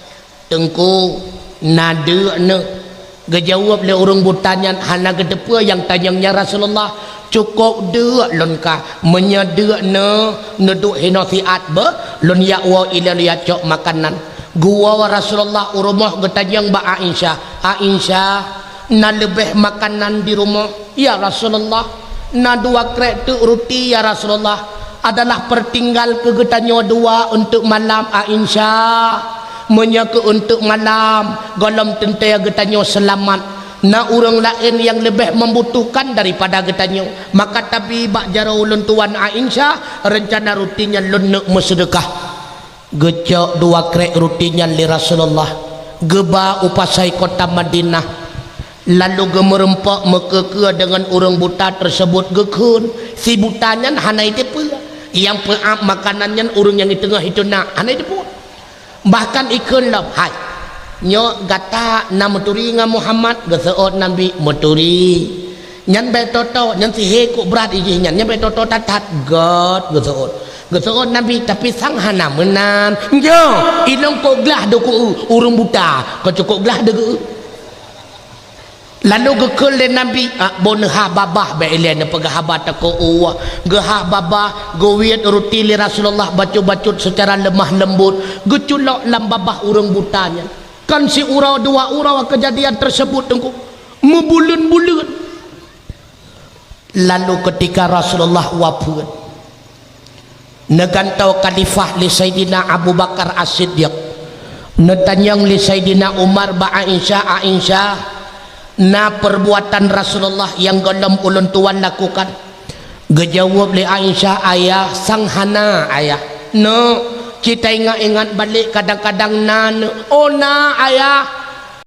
"Teungku, na deuk neuh?" Geujaweueb lé ureuëng buta nyan, "Hana geuteupeue nyang tanyong nyan Rasulullah. Cukôp deuk lôn ka. Meunyoe deuk neuh, neuduek hinoe siat beuh, lôn jak woe ilée lôn jak cok makanan." Geuwoe Rasulullah u rumoh, geutanyong bak Aisyah, "Aisyah, na leubeh makanan di rumoh?" "Ya Rasulullah, na dua krek teuk ruti, ya Rasulullah, adalah peutinggai keu geutanyoe dua untuk malam, Aisyah. Meunyoe keu untuk malam, gohlom teuntée geutanyoe seulamat. Na ureuëng laén nyang leubeh membutuhkan daripada geutanyoe. Maka tabi bak jaroe ulôn tuan, Aisyah, reuncana ruti nyan lôn neuk meuseudeukah." Geucok dua krek ruti nyan lé Rasulullah, geuba u pasai kota Madinah, lalu geumeureumpok meukeue-keue deungon ureuëng buta tersebut, geukheun. Si buta nyan hana jiteupeue, nyang peuab makanan nyan ureuëng nyang di teungoh jiteunak, hana jiteupeue. Bahkan jikheun lom, "Hai, nyoe gata na meuturi ngon Muhammad?" Geuseuôt Nabi, "Meuturi." "Nyan bék toto, nyan sihé kok brat jih nyan, nyan bék toto that-that." "Göt," geuseuôt. Geuseuôt Nabi, "Tapi sang hana meunan." "Nyoe, ilôn kok glah deuh keu ureuëng buta, kok cukôp glah deuh keu." Lalu geukheun lé Nabi, "Ah, boh neuhah babah bék ilée neupeugah haba teuka ueh." Geuhah babah, geuwiet ruti lé Rasulullah bacut-bacut secara lemah lembut, geuculok lam babah ureuëng buta nyan. Kon siuroe dua uroe keujadian tersebut, Teungku. Meubuleuen-buleuen. Lalu ketika Rasulullah wafeuet, neugantoe khalifah lé Saidina Abu Bakar As-Siddiq, neutanyong lé Saidina Umar bak Aisyah, "Aisyah, na perbuatan Rasulullah nyang gohlom ulôn tuan lakukan?" Geujaweueb lé Aisyah, "Ayah, sang hana, Ayah." "Neuk, ci taingat-ingat balek kadang-kadang na, neuk." "Oh, na, Ayah."